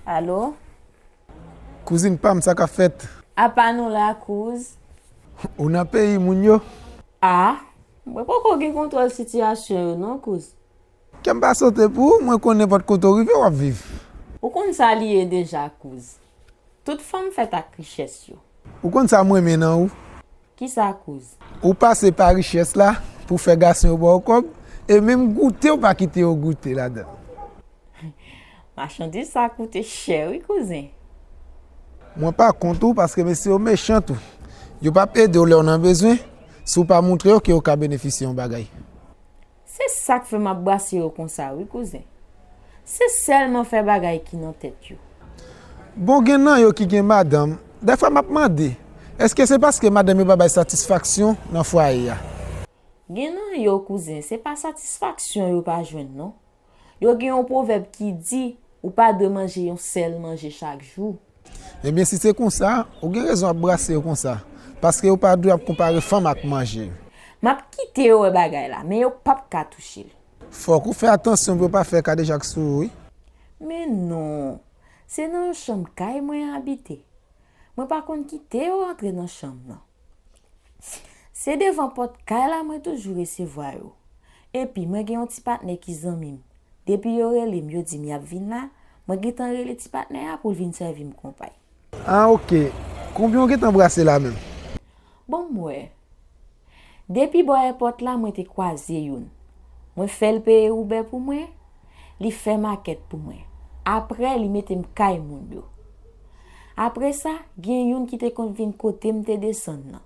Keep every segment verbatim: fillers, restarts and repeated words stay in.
Alo? Kouzin pa m, sa k ap fèt? Apa nou la, kouz? Ou nan peyi moun yo? A, mwen poko gen kontwòl sitiyasyon yo non, kouz. Kè m pa sote pou ou, mwen konn nenpòt kote w rive, w ap viv. Ou konn sa li ye deja, kouz. Tout fanm fèt ak richès yo. Ou konn sa m renmen nan ou? Kisa, kouz? Ou pase pa richès la pou fè gason yo ba w kòb, e menm goute w pa kite yo goute ladan l. Machandiz sa koute chè wi, kouzen. Mwen pa kont ou, paske mesye yo mechan tou. Yo p ap ede w lè w nan bezwen, si w pa montre yo ke w ka benefisye yon bagay. Se sa k fè m ap brase yo konsa wi, kouzen. Se sèlman fè bagay ki nan tèt yo. Bon, gen nan yo ki gen madanm. Dèfwa m ap mande, èske se paske madanm yo pa bay satisfaksyon nan fwaye a? Gen nan yo, kouzen, se pa satisfaksyon yo pa jwenn non. Yo gen yon pwovèb ki di, ou pa dwe manje yon sèl manje chak jou. Ebyen, si se konsa, ou gen rezon ap brase yo konsa. Paske yo pa dwe ap konpare fanm ak manje. M ap kite yo wè bagay la, men yo p ap ka touche l. Fòk ou fè atansyon pou yo pa fè kadejak sou ou, wi. Men non, se nan yon chanm kay mwen abite. Mwen pa konn kite yo rantre nan chanm nan. Se devan pòt kay la mwen toujou resevwa yo. Epi mwen gen yon ti patnè ki zanmi m. Depi yo rele m, yo di m y ap vin la, mwen gentan rele ti patnè a pou l vin sèvi m konpay. Ah, oke. Konbyen w gentan brase la menm? Bon, m wè. Depi bò èpòt la, mwen te kwaze youn. Mwen fè l peye Uber pou mwen, li fè makèt pou mwen. Apre, li mete m kay moun yo. Apre sa, gen youn ki te konn vin kote m te desann nan.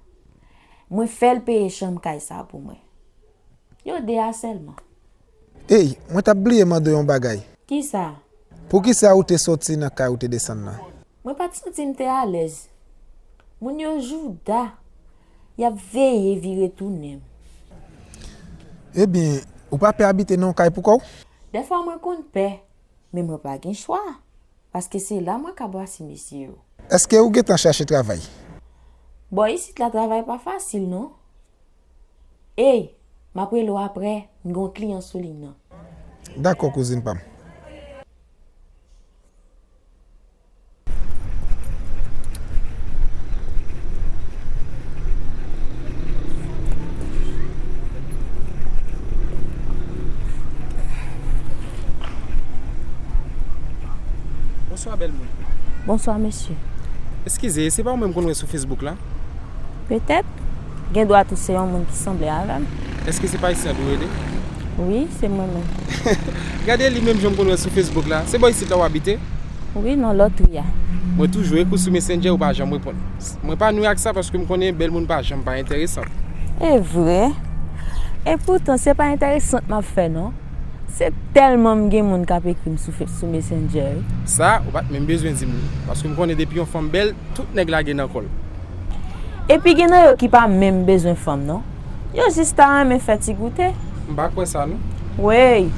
Mwen fè l peye chanm kay sa pou mwen. Yo de a sèlman. Ey, mwen t ap bliye mande w yon bagay. Kisa? Poukisa ou te soti nan kay ou te desann nan? Mwen pa t santi m te alèz. Moun yo jouda. Y ap veye vire tounen m. Ebyen, ou pa pè abite nan yon kay pou kò w? Dèfwa mwen konn pè, men mwen pa gen chwa. Paske se la mwen ka bwase mesye yo. Èske ou gentan chache travay? Bò isit la travay pa fasil non. Ey, m ap rele w aprè, m gen yon kliyan sou liy nan. Dakò kouzin pa m. Bonswa bèl moun. Bonswa mesye. Eskize, se pa ou menm m konn wè sou Facebook la? Petèt. Gen dwa tou se yon moun ki sanble avè m. Èske se pa isit ou rele? Wi, se mwen menm. Gade li menm jan m konn wè sou Facebook la. Se bò isit la w abite? Wi, nan lòtri a. Mwen toujou ekri w sou Messenger, ou pa janm reponn. Mwen pa nwi ak sa paske m konnen bèl moun pa janm pa enteresant. E vre? Epoutan, se pa enteresant m ap fè non. Se tèlman m gen moun k ap ekri m sou Messenger wi. Sa, ou pa t menm bezwen di m li. Paske m konnen depi yon fanm bèl, tout nèg lage nan kò l. Epi gen nan yo ki pa menm bezwen fanm non. Yo jis ta renmen fè ti goute. M pa kwè sa non. Wey!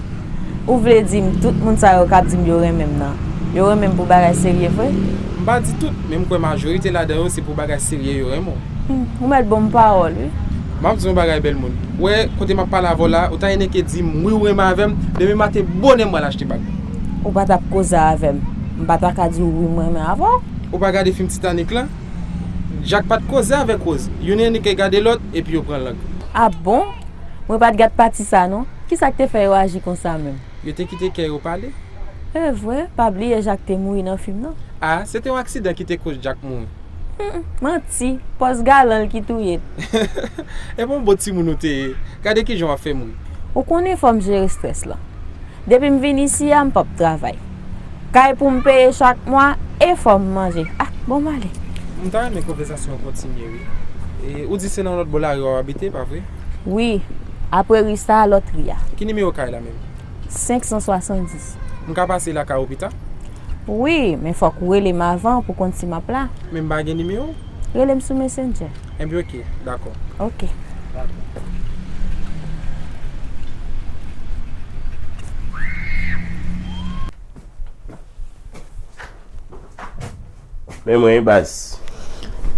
Ou vle di m tout moun sa yo k ap di m yo renmen m nan, yo renmen m pou bagay serye vre? M pa di tout, men m kwè majorite ladan yo se pou bagay serye yo renmen w. Humm, ou mèt ban m pawòl wi. M ap di w yon bagay bèl moun. Ou wè kote m ap pale avè w la, ou ta enke di m wi ou renmen avè m, demen maten bonè m pral achte bag. Ou pa t ap koze avè m, m pa ta ka di w wi m renmen avè w. Ou pa gade fim Titanic lan? Jack pa t koze avèk Rose. Youn enke gade lòt, epi yo pran lang. Ah bon? Mwen pa t gad pati sa non. Kisa k te fè yo aji konsa menm? Yo te kite kè yo pale. E vre, pa bliye Jak te mouri nan fim nan. Ah, se te yon aksidan ki te koz Jak mouri. Humm, manti, pòz galan l ki touye l. Epi yon bon timoun ou te ye. Gade kijan w ap fè m ri. Ou konnen fò m jere estrès lan. Depi m vin isi a, m p ap travay. Kay pou m peye chak mwa, e fò m manje. Ah, bon m ale. M ta renmen konvèsasyon an kontinye wi. E, ou di se nan lòt bò lari a w abite, pa vre? Wi, apre ri sa a, lòt ri a. Ki nimewo kay la menm? Senk san swasanndis. M ka pase lakay ou pita? Wi, men fòk ou rele m avan pou konn si m ap la. Men m pa gen nimewo w? Rele m sou Messenger. Enben oke, dakò. Oke. Dakò. Men mwen wi baz.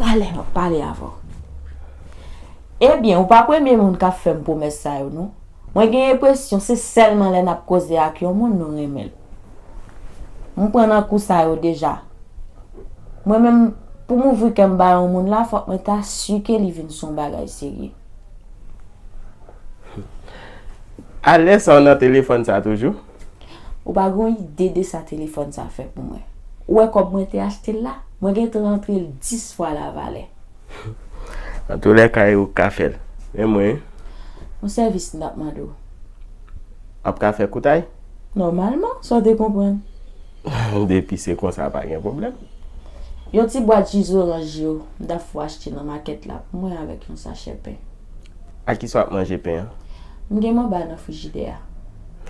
Talè m ap pale avè w. Ebyen, ou pa premye moun k ap fè m pwomès sa yo non. Mwen gen enpresyon se sèlman lè n ap koze ak yon moun nou renmen l. M pran nan kou sa yo deja. Mwen menm, pou m ouvri kè m ba yon moun la, fòk mwen ta si ke li vin se yon bagay serye. Alè sa w nan telefòn sa toujou? Ou pa gen yon ide de sa telefòn sa fè pou mwen. Ou wè kòb mwen te achte l la? Mwen gentan rantre l dis fwa la valè. Antoulèka, e ou k ka fè l. Men mwen. Yon sèvis m t ap mande w. W ap ka fè koutay? Nòmalman, sa w te konprann. Depi se konsa, pa gen pwoblèm. Yon ti bwat ji zoranj yo, m t ap fè w achte nan makèt la pou mwen avèk yon sachè pen. A kisa w ap manje pen an? M gen manba nan frijidè a.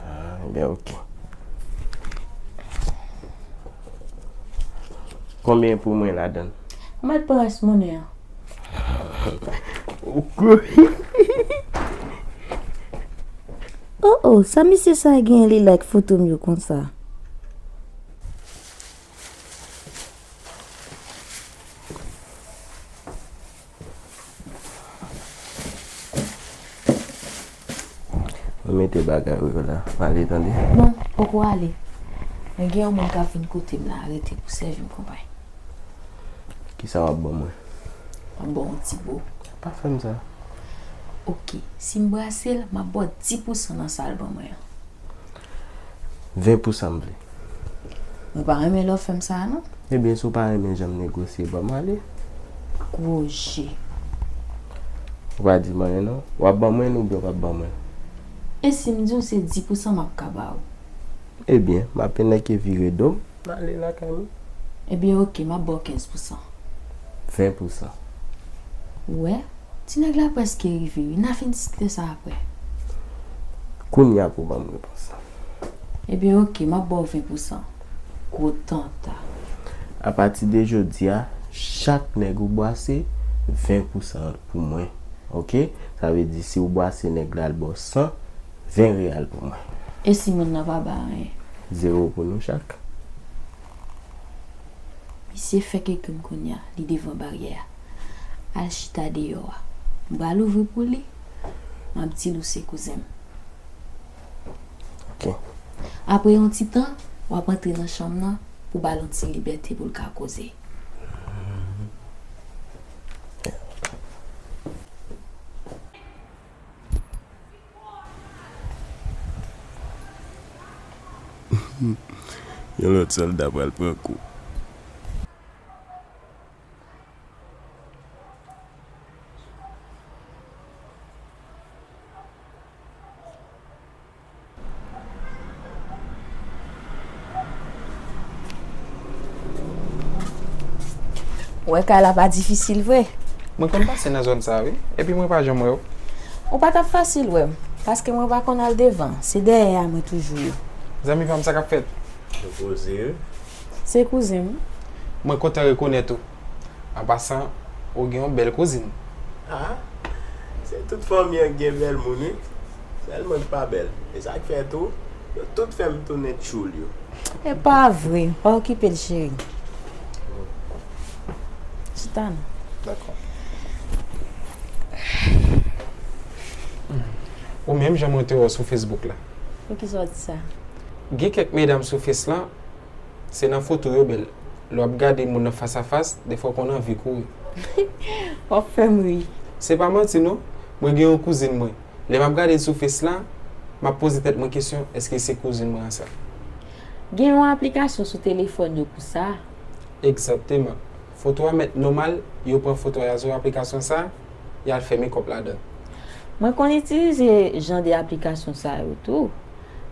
Ah, ebyen, oke. Konbyen pou mwen ladan l? Ou mèt pran rès monnen an. Ou kouri. Oh, oh, sa misye sa genyen, li like foto m yo konsa? Mwen mete bagay ou yo la. M ale, tande. Non, poko ale. Men gen yon moun k ap vin kote m la, rete pou sèvi m konpay. Kisa w ap ban mwen? M ap ba w yon ti bo. Pa fè m sa. Oke, si m brase l, m ap ba w dis pousan nan sa l ban mwen an. Ven pousan m vle. Mwen pa renmen lè w fè m sa a, non. Ebyen, si w pa renmen jan m negosye, ban m ale. Gwo je. Ou pa di m anyen, non. W ap ban mwen l oubyen w p ap ban mwen l? E si m di w se dis pousan m ap ka ba w? Ebyen, m ap enèke vire do m, m ale lakay mwen. Ebyen, oke, m ap ba w kenz pousan. Ven pousan. Ou wè? Ti nèg la prèske rive, wi. N a fin diskite sa apre. Kounye a pou ban m repons lan. Ebyen, oke, m ap ba w ven pousan. Gwo tanta. Apati de jodi a, chak nèg ou bwase, ven pousan pou mwen. Oke? Sa vle di, si w bwase nèg la, l ba w san, ven reyal pou mwen. E si moun nan pa ba anyen? Zewo pou nou chak. Misye fè kèk grenn kounye a, li devan baryè a. Al chita deyò a. M pral ouvri pou li. M ap di l ou se kouzen m. Ok. Apre yon ti tan, w ap antre nan chanm nan pou ba l yon ti libète pou l ka koze. Yon lòt sòlda pral pran kou. Ou wè kay la pa difisil vre. Mwen konn pase nan zòn sa a, wi. Epi mwen pa janm wè w. Ou pa t ap fasil wè m, paske mwen pa konn al devan. Se dèyè a mwen toujou ye. Zanmi pa m, sa k ap fèt? Yo poze, wi. Se kouzen m. Mwen kontan rekonèt ou. An pasan, ou gen yon bèl kouzin. Ah, se tout fanmi an ki gen bèl moun, wi. Sèl mwen k pa bèl. E sa k fè tou, yo tout fè m tounen tchoul yo. E pa vre, pa okipe l, cheri. Chita non. Dakò. Ou menm, jan mwen te wè w sou Facebook la. Poukisa w di sa? Gen kèk medam sou Face lan, se nan foto yo bèl. Lè w ap gade moun nan fas a fas, defwa w konn anvi kouri. W ap fè m ri. Se pa manti non. Mwen gen yon kouzin mwen. Lè m ap gade l sou Face la, m ap poze tèt mwen kesyon, èske se kouzin mwen an sa? Gen yon aplikasyon sou telefòn yo pou sa. Egzakteman. Foto a mèt nòmal, yo pran foto a, y al sou aplikasyon sa, y al fè mekòp ladan. Mwen konn itilize jan de aplikasyon sa yo tou,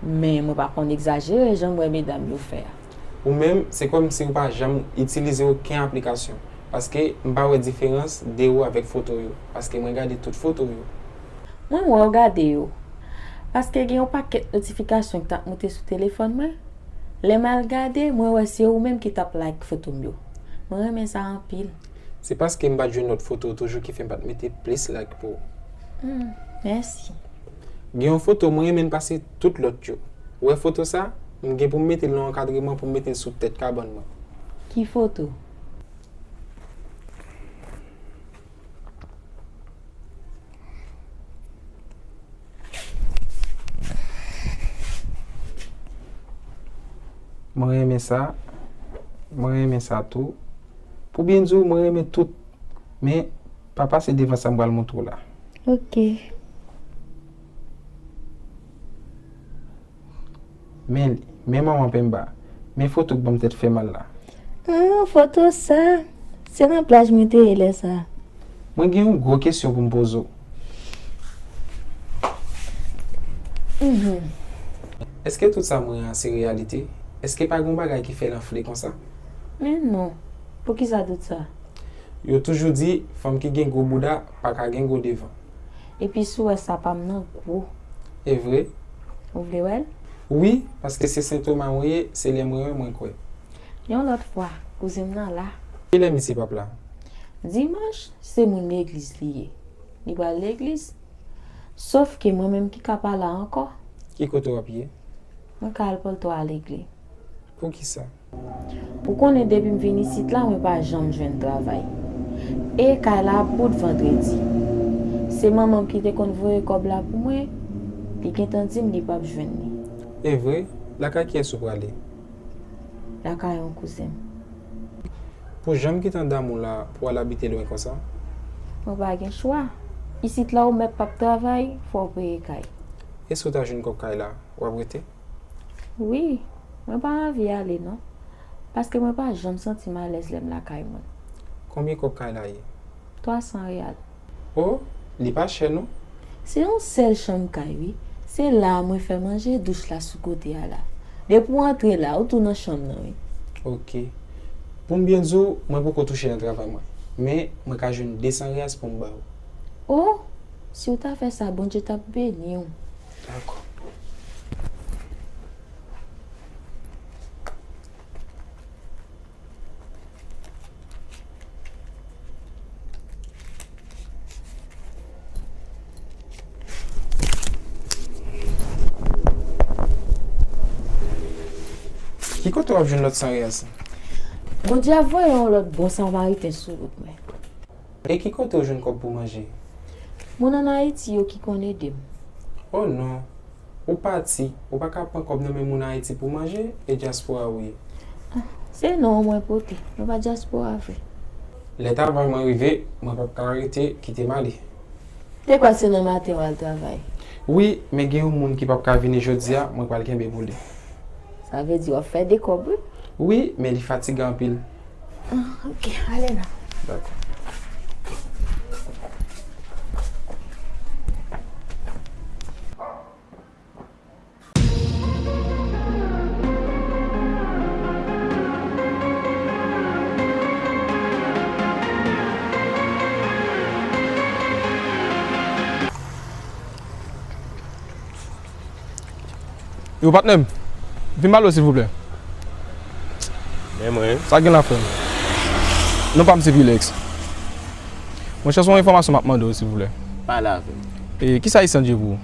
men mwen pa konn egzajere jan m wè medam yo fè a. Ou menm, se kòmsi ou pa janm itilize okenn aplikasyon, paske m pa wè diferans de ou avèk foto yo, paske mwen gade tout foto yo. Mwen wè w gade yo, paske gen yon pakèt notifikasyon ki t ap moute sou telefòn mwen. Lè m al gade, mwen wè se ou menm ki t ap like foto m yo. Mwen renmen sa anpil. Se paske m pa t jwenn lòt foto w toujou ki fè m pa t mete plis like pou ou. Hmm, mèsi. Gen yon foto mwen renmen l pase tout lòt yo. Ou wè foto sa? M gen pou m mete l nan ankadreman pou m mete l sou tèt kabann mwen. Ki foto? Mwen renmen sa. Mwen renmen sa tou. Pou byen di w, mwen renmen tout. Men, pa pase devan sa m pral montre w la. Ok. Men li, men manman Pemba, men foto k ban m tèt fè mal la. Ah, foto sa, se nan plaj mwen te ye lè sa. Mwen gen yon gwo kesyon pou m poze w. Mhm. Èske tout sa m wè a se reyalite? Èske pa gen yon bagay ki fè l anfle konsa? Men non. Poukisa tout sa? Yo toujou di, fanm ki gen gwo bouda pa ka gen gwo devan. Epi si w wè sa pa m nan gwo. E vre? Ou vle wè l? Wi, paske se Sen Toma mwen ye, se lè mwen wè mwen kwè. Yon lòt fwa, kouzen m nan la. Kilè misye p ap la? Dimanch, se moun legliz li ye. Li pral legliz. Sòf ke mwen menm ki ka pa la ankò. Ki kote w ap ye? Mwen ka al pòl twa a legliz. Poukisa? Ou konnen depi m vin isit la, mwen pa janm jwenn travay. E kay la ap bout vandredi. Se manman m ki te konn voye kòb la pou mwen, li gentan di m li p ap jwenn li. E vre? Lakay kiyès ou prale? Lakay yon kouzen m. Pou jan m gentan damou la, pou w al abite lwen konsa? Mwen pa gen chwa. Isit la ou mèt p ap travay, fò w peye kay. E si w ta jwenn kòb kay la, w ap rete? Wi, mwen pa anvi ale non. Paske mwen pa janm santi m alèz lè m lakay mwen. Konbyen kòb kay la ye? Twa san reyal. O, li pa chè non. Se yon sèl chanm kay wi. Se la a mwen fè manje, douch la sou kote a la. Depi w antre la, ou tou nan chanm nan wi. Ok. Pou m byen di w, mwen poko touche nan travay mwen. Men, mwen ka jwenn de san reyal pou m ba w. O, si w ta fè sa, Bondye t ap beni w. Dakò. Ki kote w ap jwenn lòt san reyal sa? Bondye ap voye yon lòt bon samariten sou wout mwen. E ki kote w jwenn kòb pou manje? Moun ann Ayiti yo ki konn ede m. O non. Ou pati, ou pa ka pran kòb nan men moun Ayiti pou manje, e dyaspora ou ye? Ah, se non mwen pote, mwen pa dyaspora vre. Lè travay mwen rive, mwen p ap ka rete, kite m ale. Te kwè se nan maten w al travay? Wi, men gen yon moun ki p ap ka vini jodi a, mwen pral kenbe pou li. Sa vle di w ap fè de kòb wi. Wi, men li fatigan anpil. Ah, ok, ale la. Dakò. Yo, patnè m, vin pale w, silvouplè. Men mwen. Sa gen la, frè m? Non pa m se Pilex. Monchè, se yon enfòmasyon m ap mande w, silvouplè. Pale avè m. E, kisa Islande ye pou ou?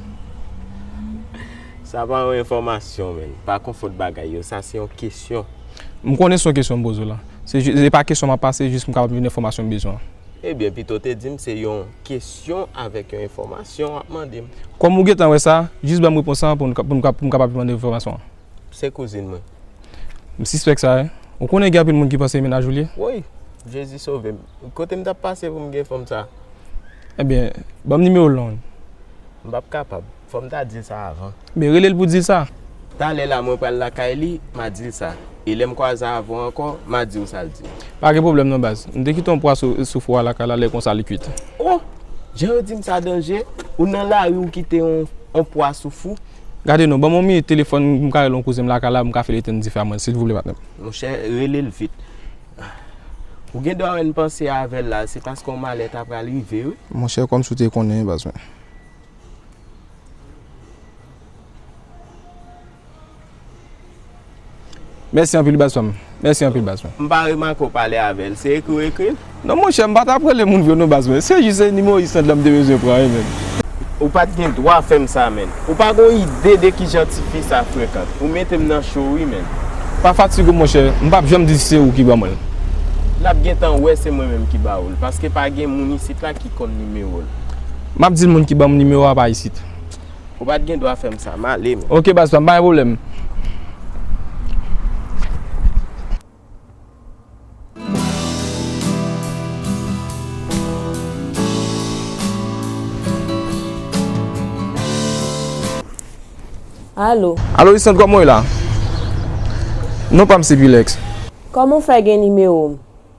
Sa pa yon enfòmasyon, men. Pa konfonn bagay yo. Sa se yon kesyon. M konnen se yon kesyon m poze w la. Se ji-, se pa kesyon m ap pase, jis m kapab jwenn enfòmasyon m bezwen an. Ebyen, pito w te di m se yon kesyon avèk yon enfòmasyon w ap mande m. Kòm ou gentan wè sa, jis ban m repons lan pou m ka, pou m ka, pou m kapab mande enfòmasyon an. Se kouzin mwen. M sispèk sa, wi. Ou konnen gen anpil moun ki panse e mennaj ou l ye? Woy, Jezi sove m. Kote m t ap pase pou m gen fanm sa? Ebyen, ban m nimewo l non. M p ap kapab. Fò m ta di l sa avan. Men rele l pou di l sa. Talè la mwen pral lakay li, m a di l sa. E lè m kwaze avè w ankò, m a di w sa l di m. Pa gen pwoblèm non baz. M te kite yon pwa sou, sou fou a lakay la, lè konsa li kwit. O! Jan yo di m sa danje, ou nan lari ou kite yon, yon pwa sou fou. Gade non, ban m yon minit telefòn, m ka rele yon kouzen m lakay la, m ka fè l etenn dife a mwen, silvouplè patnè m. Monchè, rele l vit. Ou gen dwa wè n panse avè l la, se paske yon malè ta pral rive wi. Monchè, kòmsi w te konnen, baz mwen. Mèsi anpil, baz pa m. Mèsi anpil, baz mwen. M pa remake w pale avè l. Se ekri w ekri l? Non, monchè, m pa t ap rele moun vre non, baz mwen. Se jis se nimewo Islande lan m te bezwen pran wi, menm. Ou pa t gen dwa fè m sa, menm. Ou pa gon ide de kijan tifi sa frekant. Ou mete m nan cho wi, menm. Pa fatige w, monchè. M p ap janm di se ou ki ban mwen l. L ap gentan wè se mwen menm ki ba ou l. Paske pa gen moun isit la ki konn nimewo l. M ap di l moun ki ban m nimewo a pa isit. Ou pa t gen dwa fè m sa, m ale, men. Ok, baz pa m, pa gen pwoblèm. Alo. Alo, Islande, kòman w ye la? Non pa m se Pilex. Kòman w fè gen nimewo m?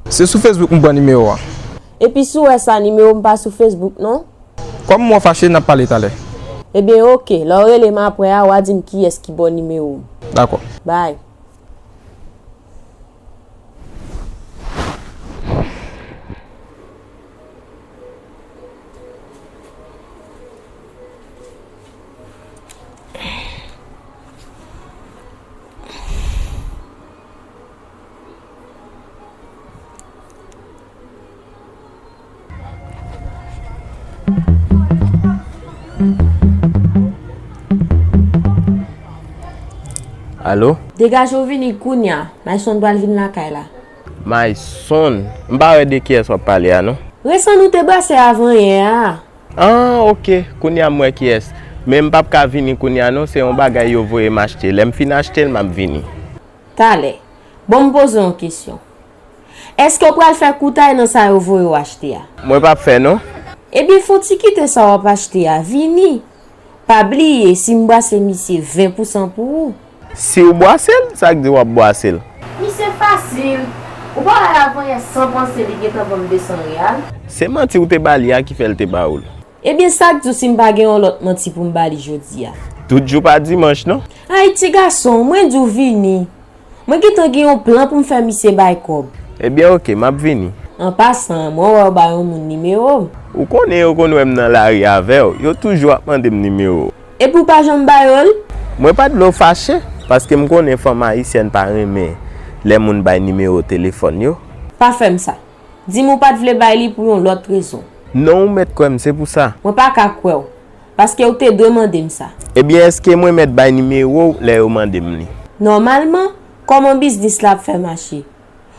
Se sou Facebook m pran nimewo a. Epi si w wè sa, nimewo m pa sou Facebook, non? Kòm mwen fache, n ap pale talè. Ebyen, oke. Lè w rele m apre a, w a di m kiyès ki ba w nimewo m. Dakò. Bay. Alo? Degaje w vini kounya. Mayson pral vin lakay la. Mayson? M pa wè de kiyès w ap pale a, non. Resan nou te brase avan yè a. Ah, oke. Kounya m wè kiyès. Men m p ap ka vini kounya, non. Se yon bagay yo voye m achte. Lè m fin achte l, m ap vini. Talè. Bon, m poze w yon kesyon. Èske w pral fè koutay nan sa yo voye w achte a? Mwen p ap fè, non. Ebyen, fè w ti kite sa w ap achte a. Vini. Pa bliye, si m bwase misye ven pousan pou ou. Si w bwase l, sa k di w ap bwase l? Misye fasil. Ou pa wè avanyè san panse li gentan ban m de san reyal? Se manti w te ba li a ki fè l te ba w l. Ebyen, sa k di w si m pa gen yon lòt manti pou m ba li jodi a? Tout jou pa dimanch, non. Ay, ti gason, mwen di w vini. Mwen gentan gen yon plan pou m fè misye bay kòb. Ebyen, oke, m ap vini. An pasan, mwen wè w ba yon moun nimewo m. Ou konnen yo konn wè m nan lari avè w, yo toujou ap mande m nimewo w. Epi w pa janm ba yo l? Mwen pa t vle w fache, paske m konnen fanm ayisyèn pa renmen lè moun bay nimewo telefòn yo. Pa fè m sa. Di m ou pa t vle bay li pou yon lòt rezon. Non, ou mèt kwè m, se pou sa. Mwen pa ka kwè w, paske w te dwe mande m sa. Ebyen, èske mwen mèt bay nimewo w lè yo mande m li? Nòmalman, kòman biznis la ap fè mache?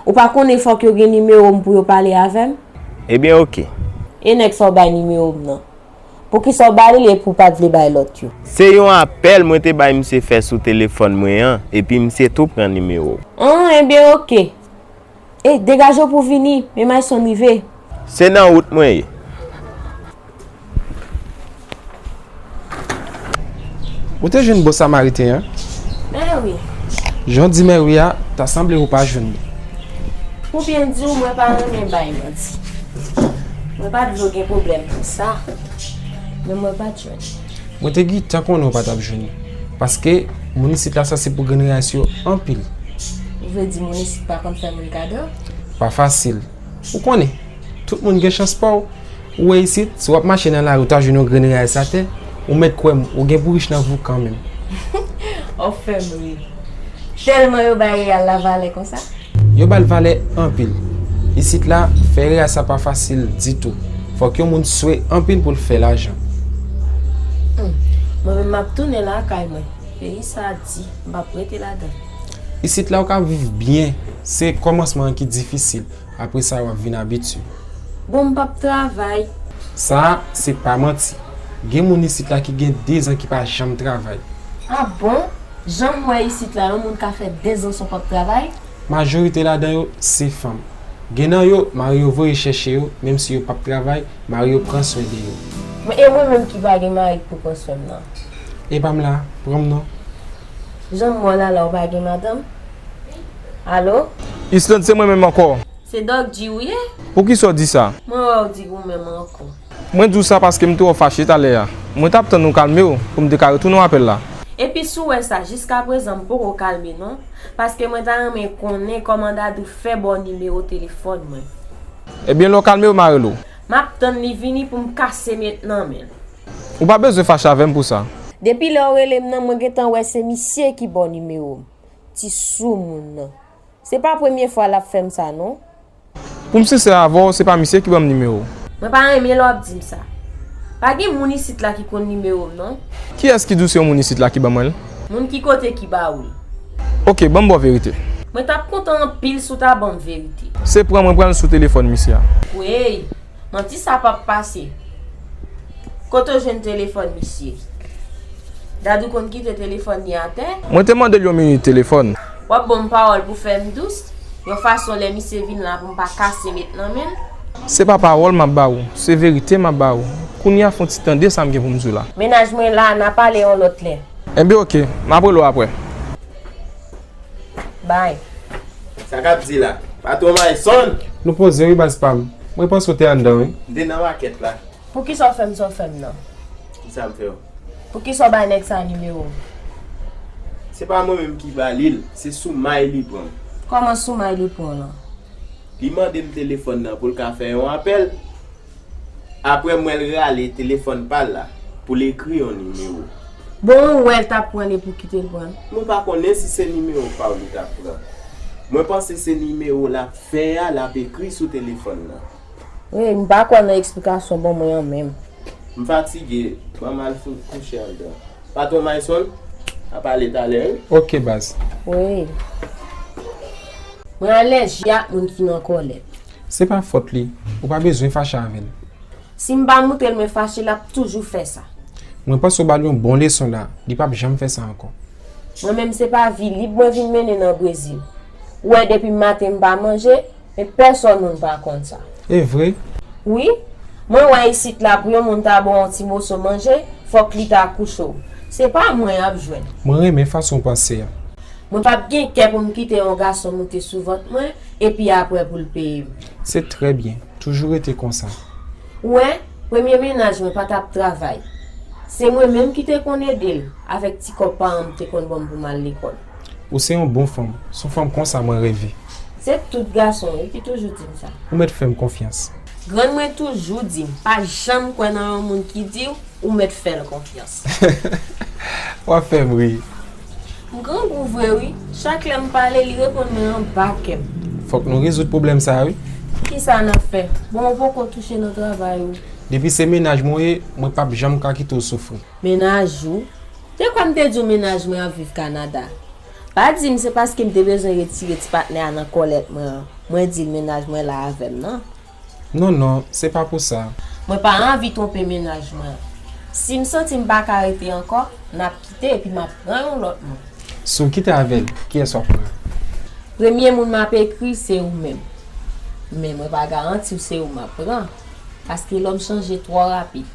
Ou pa konnen fòk yo gen nimewo m pou yo pale avè m? Ebyen, oke. E nèg sa w bay nimewo m nan? Poukisa w ba li l epi w pa t vle bay lòt yo? Se yon apèl mwen te bay misye fè sou telefòn mwen an, epi misye tou pran nimewo w. An, ebyen, oke. E, degaje w pou w vini, men Mayson rive. Se nan wout mwen ye. Ou te jwenn bon samariten an? Mèwi. Jan w di mèwi a, ta sanble ou pa jwenn li. Pou byen di w, mwen pa renmen bay manti. Mwen pa t vle w gen pwoblèm pou sa, men mwen pa t jwenn. Mwen te gentan konnen w pa t ap jwenn li. Paske moun isit la sanse pou grenn rayis yo anpil. Ou vle di moun isit pa konn fè moun kado? Pa fasil. Ou konnen, tout moun gen chans pa w. Ou wè isit, si w ap mache nan lari, ou ta jwenn yon grenn rayis atè, ou mèt kwè m, ou gen pou rich nan vi w kanmenm. W ap fè m ri. Tèlman yo bay reyal la valè konsa. Yo ba l valè anpil. Isit la, fè reyal sa pa fasil ditou. Fòk yon moun swe anpil pou l fè lajan. Hmm. Mwen menm, m ap tounen lakay mwen. Peyi sa di, m p ap rete ladan l. Isit la, ou ka viv byen. Se kòmansman an ki difisil. Apre sa, w ap vin abitye. Bon, m p ap travay. Sa a, se pa manti. Gen moun isit la ki gen dezan ki pa janm travay. Ah bon? Jan m wè isit la, yon moun ka fè dezan san w p ap travay? Majorite ladan yo, se fanm. Gen nan yo, mari yo voye chèche yo, menm si yo p ap travay, mari yo pran swen de yo. Men e mwen menm ki pa gen mari k pou pran swen m nan? E pa m la, pran m non. Jan m wè w la la, ou pa gen madanm? Alo? Islande, se mwen menm ankò. Se Doc G ou ye? Poukisa w di sa? Mwen wè w di ou menm ankò. Mwen di w sa paske m te wè w fache talè a. Mwen t ap tann ou kalme w pou m te ka retounen w apèl la. Epi si w wè sa, jiskaprezan m poko kalme non, paske mwen ta renmen konnen kòman Dadou fè ba w nimewo telefòn mwen. Ebyen, lè w kalme w, m a rele w. M ap tann li vini pou m kase met nan men l. Ou pa bezwen fache avè m pou sa. Depi lè w rele m nan, mwen gentan wè se misye ki ba w nimewo m. Ti soumoun nan. Se pa premye fwa l ap fè m sa non. Pou m sensè avè w, se pa misye ki ban m nimewo w. Mwen pa renmen lè w ap di m sa. Pa gen moun isit la ki konn nimewo m non. Kiyès ki di w se yon moun isit la ki ban mwen l? Moun ki kote ki ba ou l? Oke, ban m ba w verite. Mwen t ap kontan anpil si w ta ban m verite. Se pran mwen pran l sou telefòn misye a. Kwey, manti sa p ap pase. Kote w jwenn telefòn misye? Dadou konn kite telefòn li atè? Mwen te mande l yon minit telefòn. W ap ban m pawòl pou fè m dous, yon fason lè misye vin la pou m pa kase met nan men l? Se pa pawòl m ap ba ou, se verite m ap ba ou. Kounye a fè yon ti tande sa m gen pou m di w la. Mennaj mwen la, n a pale yon lòt lè. Enben oke, m ap rele w apre. Bay. Sa k ap di la? Patwon Mayson? Nou poze wi baz pa m. Mwen panse w te anndan wi. M te nan makèt la. Poukisa w fè m sa w fè m nan? Kisa m fè w? Poukisa w bay nèg sa nimewo m? Se pa mwen menm ki ba li l, se Soumay li pran. Kòman Soumay li pran w lan? Li mande m telefòn nan pou l ka fè yon apèl. Apre m wè l rale telefòn pa l la pou l ekri yon nimewo. Bon, ou wè l t ap pran l e pou ki te l pran l? Mwen pa konnen si se nimewo pa w li t ap pran. Mwen panse se nimewo l ap fè a l ap ekri sou telefòn nan. Wi, m pa kwè nan eksplikasyon w ban mwen an menm. M fatige, ban m al fin kouche anndan. Patwon Mayson, n a pale talè wi. Oke baz. Wi. Mwen alèji ak moun ki nan kòlè. Se pa fòt li, ou pa bezwen fache avè l. Si m pa moutre l mwen fache, l ap toujou fè sa. Mwen panse w ba l yon bon leson la, li p ap janm fè sa ankò. Mwen menm se pa vi lib mwen vin mennen nan Brezil. Ou wè depi maten m pa manje, men pèsòn moun pa konn sa. E vre? Wi. Mwen wè isit la pou yon moun ta ba w yon ti moso manje, fòk li ta kouche w. Se pa mwen y ap jwenn. Mwen renmen fason w panse a. Mwen p ap gen kè pou m kite yon gason moute sou vant mwen epi apre pou l peye m. Se trè byen. Toujou rete konsa. Ou wè, premye mennaj mwen pa t ap travay. Se mwen menm ki te konn ede l avèk ti kòb paran m te konn ban m pou m al lekòl. Ou se yon bon fanm. Se yon fanm konsa mwen reve. Se tout gason wi ki toujou di m sa. Ou mèt fè m konfyans. Grann mwen toujou di m, pa janm kwè nan yon moun ki di w ou mèt fè l konfyans. W ap fè m ri. M grangou vre wi. Chak lè m pale, li reponn mwen anba kè m. Fòk nou rezoud pwoblèm sa a wi. Kisa n ap fè? Bon, ou poko touche nan travay ou. Depi se mennaj mwen w ye, mwen p ap janm ka kite w soufri. Mennaj ou? Te kwè m te di w mennaj mwen ap viv Kanada? Pa di m se paske m te bezwen retire ti patnè a nan kòlèt mwen an mwen di l mennaj mwen la avè m nan. Non, non, se pa pou sa. Mwen pa anvi twonpe mennaj mwen. Si m santi m pa ka rete ankò, n ap kite epi m ap pran yon lòt moun. Si w kite avè l, kiyès w ap pran? Premye moun m ap ekri se ou menm. Men mwen pa garanti w se ou m ap pran, paske lòm chanje twò rapid.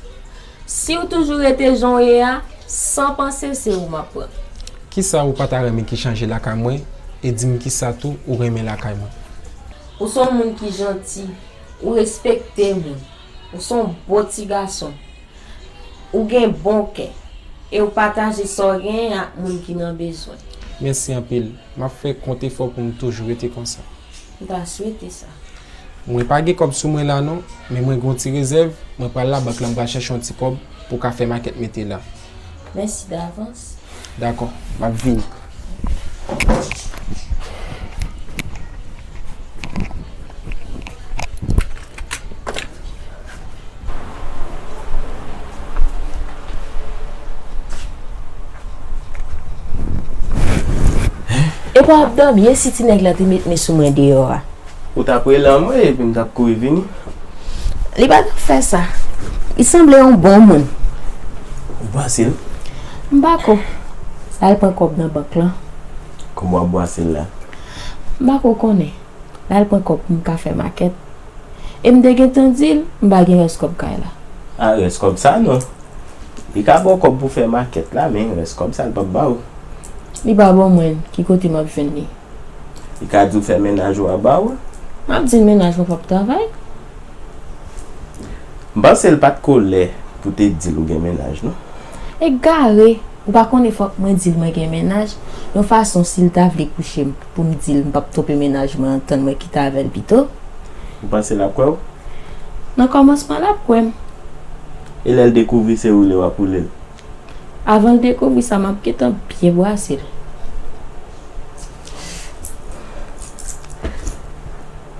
Si w toujou rete jan w ye a, san panse se ou m ap pran. Kisa ou pa ta renmen ki chanje lakay mwen e di m kisa tou ou renmen lakay mwen? Ou se yon moun ki janti, ou respekte moun, ou se yon bon ti gason, ou gen bon kè, e ou pataje sa w genyen ak moun ki nan bezwen. Mèsi anpil. M ap fè kont efò pou m toujou rete konsa. M ta swete sa. Mwen pa gen kòb sou mwen la non, men mwen gen yon ti rezèv, mwen pral labank la m pral chèche yon ti kòb pou ka fè makèt mete la. Mèsi davans. Dakò, m ap vini. Epa w ap dòmi e si ti nèg la te met men sou mwen deyò a? Ou t ap rele anmwe epi m t ap kouri vini. Li pa t ap fè sa. Li sanble yon bon moun. Ou bwase l? M pa ko. L al pran kòb nan bank lan. Kòman w ap bwase l la? M pa ko konnen. L al pran kòb pou m ka fè makèt. E m te gentan di l m pa gen rès kòb kay la. A rès kòb sa non. Li ka ba w kòb pou fè makèt la men rès kòb sa l p ap ba w. Li pa ban mwen l, ki kote m ap jwenn li? Li ka di w fè mennaj ou a ba w. M ap di l mennaj mwen p ap travay. M panse l pa t ko lè pou te di l ou gen mennaj non. Egare! Ou pa konnen fòk mwen di l mwen gen mennaj? Yon fason si l ta vle kouche m pou m di l m p ap twonpe mennaj mwen an tann mwen kite avè l pito. Ou panse l ap kwè w? Nan kòmansman l ap kwè m. E lè l dekouvri se woule w ap woule l? Avan l dekouvri sa m ap gentan byen bwase l.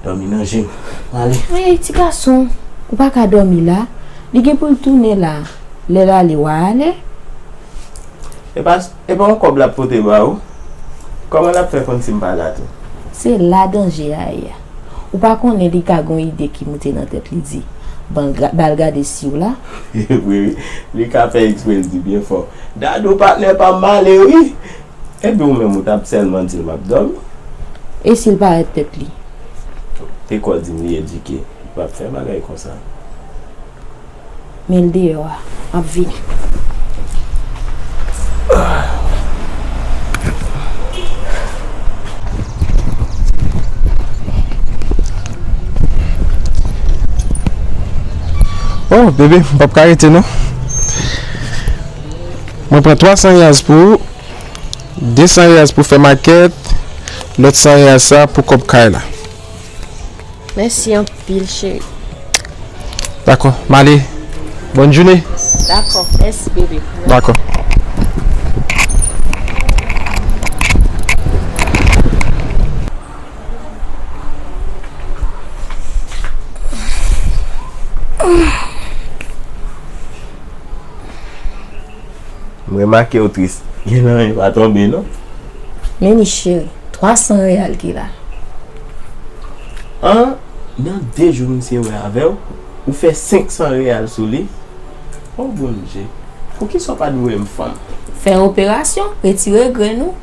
Dòmi nan je m. Ale. Ey, ti gason, ou pa ka dòmi la. Li gen pou l tounen la. Lè l ale, w a ale. E pa, e pa yon kòb l ap pote ba ou? Kòman l ap fè konn si m pa la tou? Se la danje a ye a. Ou pa konnen li ka gen yon ide ki moute nan tèt li di, ban l ga-, ba l gade si w la. Wi, wi. Li ka fè ekspre l di byen fò, Dadou patnè pa m m ale wi. Epi ou menm ou t ap sèlman di l m ap dòmi. E si l parèt tèt li? E kwè w di m li edike, li p ap fè bagay konsa. Men l deyò a, m ap vini. Oh, bebe, m p ap ka rete non. Mwen pran twa san riyaz pou ou, de san riyaz pou fè makèt, lòt san riyaz sa pou kòb kay la. Mèsi anpil, cheri. Dakò, m ale. Bòn jounen. Dakò, mèsi, bebe. Dakò. M remake w tris. Gen anyen pa tonbe, non? Men li, cheri, twa san reyal ki la. An, nan de jou misye wè avè w, ou fè senk san reyal sou li. O Bondye, poukisa w pa t voye m fanm? Fè operasyon, retire grenn ou.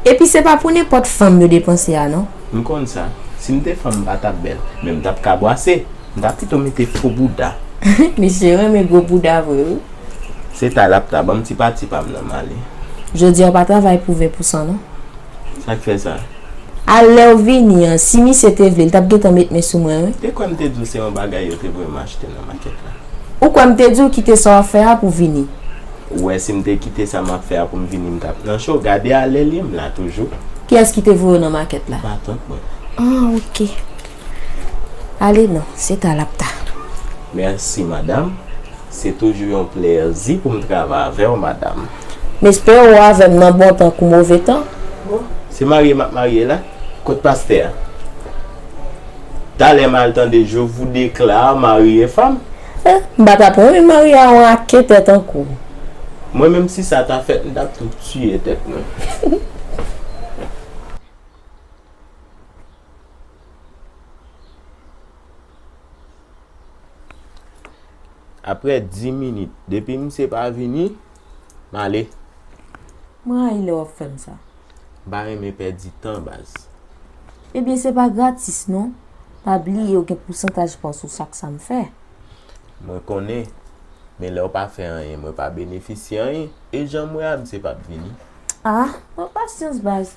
Epi se pa pou nenpòt fanm yo depanse a, non. M konn sa. Si m te fanm, m pa t ap bèl, men m t ap ka bwase. M ta pito mete fo bouda. Misye renmen gwo bouda vre, wi. Se ta l ap ta, ban m ti pati pa m nan, m ale. Jodi a w pa travay pou ven pousan, non. Sa k fè sa? A lè w vini an, si misye te vle, l t ap gentan met men sou mwen, wi. Te kwè m te di w se yon bagay yo te voye m achte nan makèt la. Ou kwè m te di w kite sa w ap fè a pou w vini? Ou wè, si m te kite sa m ap fè a pou m vini, m t ap nan cho. Gade a lè l ye, m la toujou. Kiyès ki te voye w nan makèt la? Matant mwen. Ah, ok. Ale non, se ta l ap ta. Mèsi, madanm. Se toujou yon plèzi pou m travay avè w, madanm. M espere w avè m nan bon tan kou move tan. Bon, se marye m ap marye la. Kot pastè a? Talè m al tande je vous déclare mari et femme. Eh, m pa t ap renmen marye a yon raketè tankou w. Mwen menm si sa ta fèt, m t ap tou tiye tèt mwen. Aprè dis minit, depi misye pa vini, m ale. Mwen rayi lè w ap fè m sa. M pa renmen pèdi tan, baz. Ebyen, se pa gratis, non. Pa bliye w gen pousantaj pa w sou sak sa m fè. Mwen konnen, men lè w pa fè anyen, mwen pa benefisye anyen. E jan m wè a, misye p ap vini. Ah, pran pasyans, baz.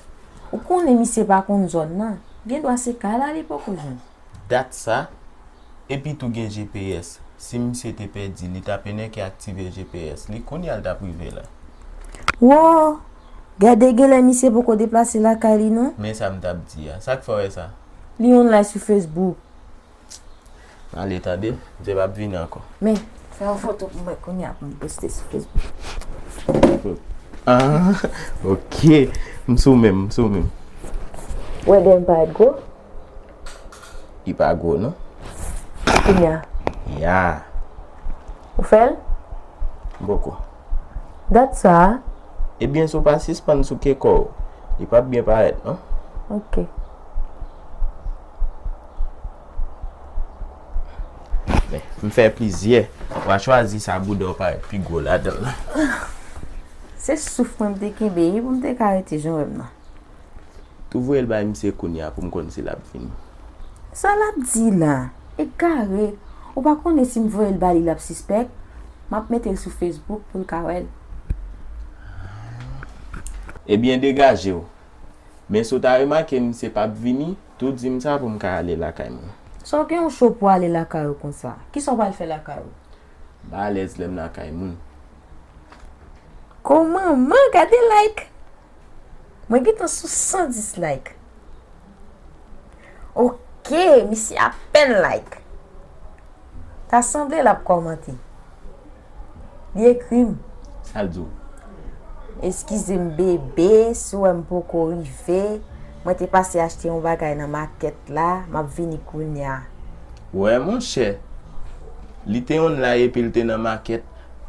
Ou konnen misye pa konn zòn nan. Gendwa se kay la li poko jwenn. Dat sa, epi tou gen G P S. Si misye te pèdi, li t ap enèke aktive G P S li, kounye a l t ap rive la. Wo! Gade, genlè misye poko deplase lakay li, non. Men sa m t ap di a. Sa k fè w wè sa? Li online sou Facebook. Ale, tande, misye p ap vini ankò. Men, fè yon foto pou mwen kounye a pou m poste sou Facebook. Ah, ok. M sou menm, m sou menm. Wè, dèyè m parèt gwo? Li pa gwo, non. Kounye a? Ya. Ou fè l? M poko. Dat sa a? Ebyen, si w pa sispann souke kò w, li p ap byen parèt, non. Ok. Men, m fè plizyè. W a chwazi sa bouda w parèt pi gwo ladan l lan. Se souf mwen m te kenbe, wi, pou m te ka rete jan w wè m nan. Tou voye l bay misye kounye a pou m konn si l ap vini. Sa l ap di la? Egare! Ou pa konnen si m voye l ba li, l ap sispèk? M ap mete l sou Facebook pou l ka wè l. Ebyen, degaje w. Men si w ta remake misye p ap vini, tou di m sa pou m ka ale lakay mwen. Sa w gen yon cho pou w ale lakay ou konsa? Kisa w pral fè lakay ou? M pa alèz lè m lakay moun. Kòman, man, gade like! Mwen gentan sou san dis like. Ok, misye apèn like. Ta sanble l ap kòmante. Li ekri m. Sa l di w? Eskize m, bebe, si w wè m poko rive. Mwen te pase achte yon bagay nan makèt la, m ap vini kounye a. Wè, monchè. Li te online epi l te nan makèt.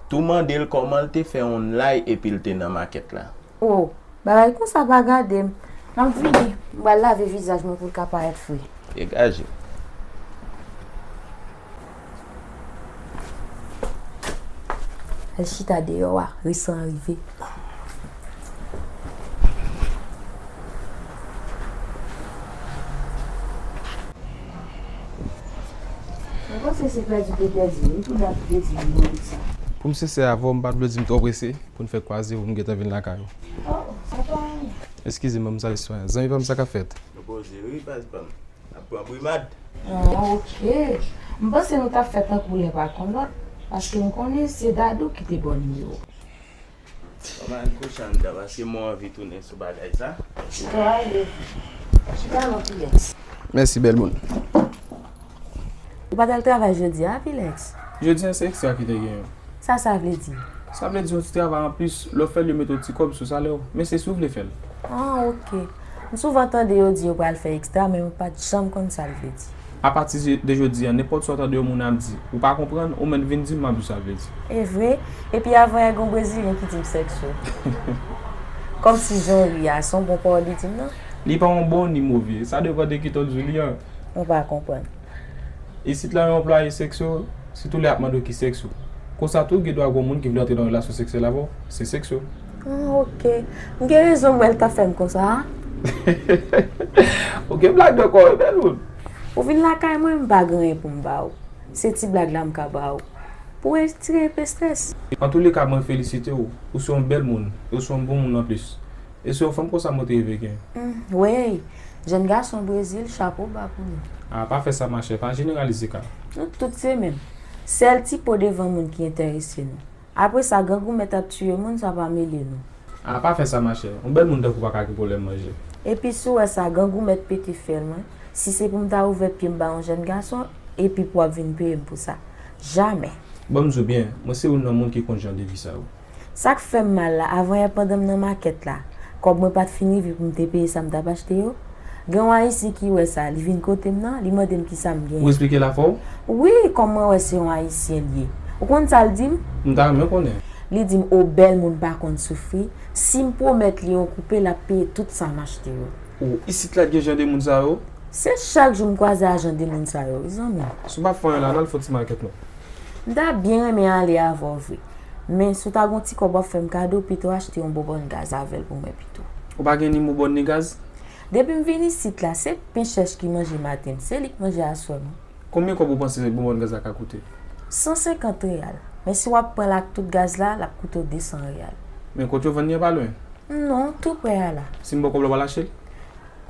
Tou mande l kòman l te fè online epi l te nan makèt la. O, bagay konsa pa gade m. M ap vini. M pral lave vizaj mwen pou l ka parèt fre. Degaje. Al chita deyò a, resan an rive. Mwen panse se pèdi w te pèdi, wi, pou dat pèdi m nan sa. Pou m sensè avè w, m pa t vle di m twò prese pou n fè kwaze pou m gentan vin lakay ou. Oh, sa pa anyen. Eskize m, manmzèl Istwaya. Zanmi pa m, sa k ap fèt? Nou poze, wi, baz pa m. N ap pran brimad. Ah, ok. M panse nou t ap fè tankou len pa konn lòt. Paske m konnen se Dadou ki te ba w nimewo. Mwen al kouche anndan, paske mwen anvi tounen sou bagay sa. Chita, ale. Chita non, Pilex. Mèsi, bèl moun. Ou pa t al travay jodi a, Pilex? Jodi a, se ekstra ki te genyen. Sa sa vle di? Sa vle di yon ti travay anplis, lè w fè l, yo mete yon ti kòb sou salè w. Men se si w vle fè l. Ah, ok. M souvan tande yo di yo pral fè ekstra, men m pa t janm konn sa l vle di. Apati de jodi a, nenpòt sa w tande yon moun ap di, ou pa konprann, ou mèt vin di m, m ap di w sa l vle di. E vre? Epi avanyè gen yon brezilyen ki di m sèkso. Kòmsi jan w ri a, se yon bon pawòl li di m nan? Li pa yon bon ni move, sa depann de kite w di w li a. Ou pa konprann. Isit la, yon anplwaye sèkso, sitou lè y ap mande w ki sèkso. Konsa tou, gen dwa gen yon moun ki vle antre nan relasyon sèksyèl avè w, se sèkso. Ah, ok. M gen rezon m wè l t ap fè m konsa a. Ou gen blag nan kò w, wi, bèl moun. Ou vin lakay mwen, m pa gen anyen pou m ba w. Se ti blag la m ka ba w. Pou w retire enpe estrès. Antouleka, mwen felisite w. Ou se yon bèl moun. E w se yon bon moun anplis. E se yon fanm konsa mwen te reve gen. Hmm, wey, jèn gason Brezil, chapo ba pou nou. A, pa fè sa, machè, pa jeneralize ka. Nou tout se menm. Sèl ti po devan moun ki enterese nou. Apre sa, grangou mèt ap tiye moun, sa pa mele nou. A, pa fè sa, machè. Yon bèl moun tankou w pa ka gen pwoblèm manje. Epi si w wè sa, grangou mèt pete fyèl mwen. Si se pou m ta ouvè pye m ba yon jèn gason, epi pou w ap vin peye m pou sa. Jamè. Ban m di w byen, mwen se youn nan moun ki konn jan de vi sa yo. Sa k fè m mal la, avanyè pandan m nan makèt la, kòb mwen pa t fin rive pou m te peye sa m t ap achte yo. Gen yon Ayisyen ki wè sa, li vin kote m nan, li mande m kisa m genyen. Ou eksplike l avè w? Wi, kòm mwen wè se yon Ayisyen li ye. Ou konn sa l di m? M ta renmen konnen. Li di m, o bèl moun pa konn soufri, si m pwomèt li yon koupe, l ap peye tout sa m achte yo. O, isit la t gen jan de moun sa yo? Se chak jou m kwaze a jan de moun sa yo, wi, zanmi. Si w pa fè anyen la, n al fè yon ti makèt non. M ta byen renmen ale avè w vre. Men si w ta gon ti kòb w ap fè m kado, pito achte yon bonbòn gaz avè l pou mwen pito. Ou pa gen ni bonbòn ni gaz? Depi m vin isit la, se pen chèch ki manje maten m, se li k manje aswè m. Konbyen kòb ou panse bonbòn gaz la ka koute? San senkant reyal. Men si w ap pran l ak tout gaz la, l ap koute w desan reyal. Men kote yo vann li an pa lwen? Non, tou prè a la. Si m ba w kòb la, w pral achte l?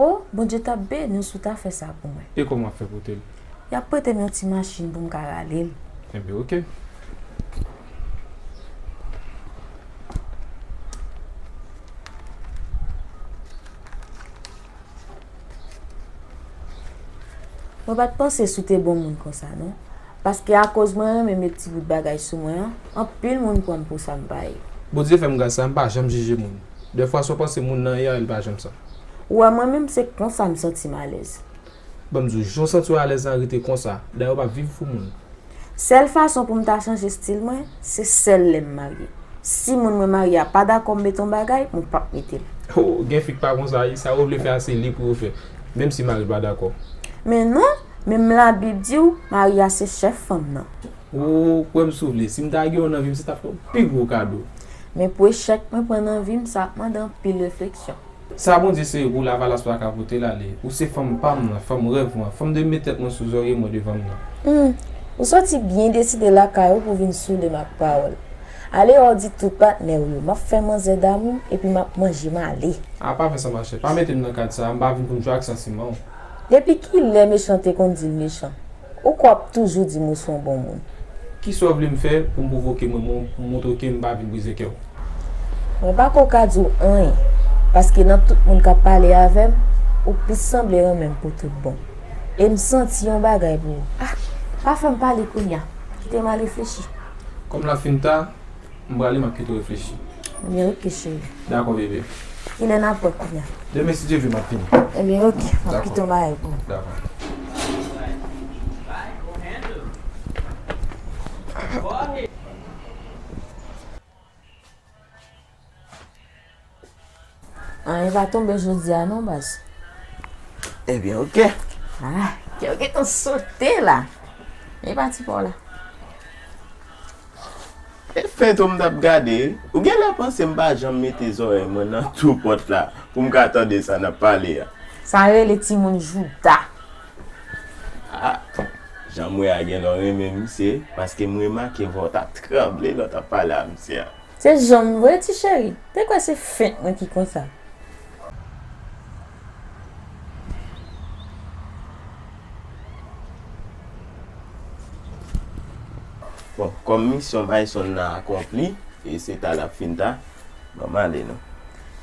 O, Bondye t ap beni w si w ta fè sa pou mwen. E kòman w ap fè pote l? Y ap prete m yon ti machin pou m ka rale l. Enben, oke. Mwen pa t panse si w te bon moun konsa, non. Paske akoz mwen renmen met ti bout bagay sou mwen an, anpil moun pran m pou sa m pa ye. Bondye fè m gras sa, m pa janm jije moun. Dèfwa, sa w panse moun nan ye a, li pa janm sa. Ou wè, mwen menm, se konsa m santi m alèz. Ban m di w, jan w santi w alèz la, rete konsa. Dayè, w p ap viv pou moun. Sèl fason pou m ta chanje estil mwen, se sèl lè m marye. Si moun mwen marye a pa dakò m mete yon bagay, mwen p ap mete l. Oh, gen fi k pa konsa, wi. Sa yo vle fè a, se li pou yo fè. Menm si mari l pa dakò. Men non, menm Labib di w, mari a se chèf fanm nan. Oh, kwè m si w vle. Si m ta gen w nan vi m, se t ap yon pi gwo kado. Men pou echèk mwen pran nan vi m, sa ap mande anpil refleksyon. Sa Bondye sere pou w, lavalas pa ka pote l ale. Ou se fanm pa m nan, fanm rèv mwen, fanm de m met tèt mwen sou zòrye mwen devan m nan. Hmm, ou soti byen deside lakay ou pou vin soule m ak pawòl. Ale wè w di tout patnè w yo, m ap fè manzè damou m epi m ap manje m ale. A, pa fè sa, machè. Pa mete m nan kad sa a, m pa vin pou m jwe ak santiman w. Depi kilè mechan te konn di l mechan? Ou kwè w ap toujou di m ou se yon bon moun? Kisa w vle m fè pou m pwovoke mwen, mwen, pou m montre w ke m pa vin brize kè w? Mwen pako ka di w anyen, paske nan tout moun k ap pale avè m, ou plis sanble renmen m pou tout bon. E m santi yon bagay pou ou. Ah, pa fè m pale kounye a. Kite m al reflechi. Kòm l ap fin ta, m prale, m ap kite w reflechi. Ebyen, oke, cheri. Dakò, bebe. Kilè n ap wè kounye a? Demen, si Dye vle, m ap vini. Ebyen, oke, m ap kite yon bagay pou ou. Dakò. Anyen pa tonbe jodi a non, baz. Ebyen, oke. Ah, kè w gentan sote la. Men pati pa w la. E fento m t ap gade, wi. Ou genlè panse m pa janm mete zòrèy mwen nan twou pòt la pou m ka tande sa n ap pale a. Sa rele timoun jouda. Ah, jan m wè a genlè w renmen misye, paske m remake vwa w t ap tranble lè w t ap pale a misye a. Se jan m vre, ti cheri. Te kwè se fent mwen ki konsa. Bon, kòm misyon Mayson nan akonpli, e se ta l ap fin ta, ban m ale non.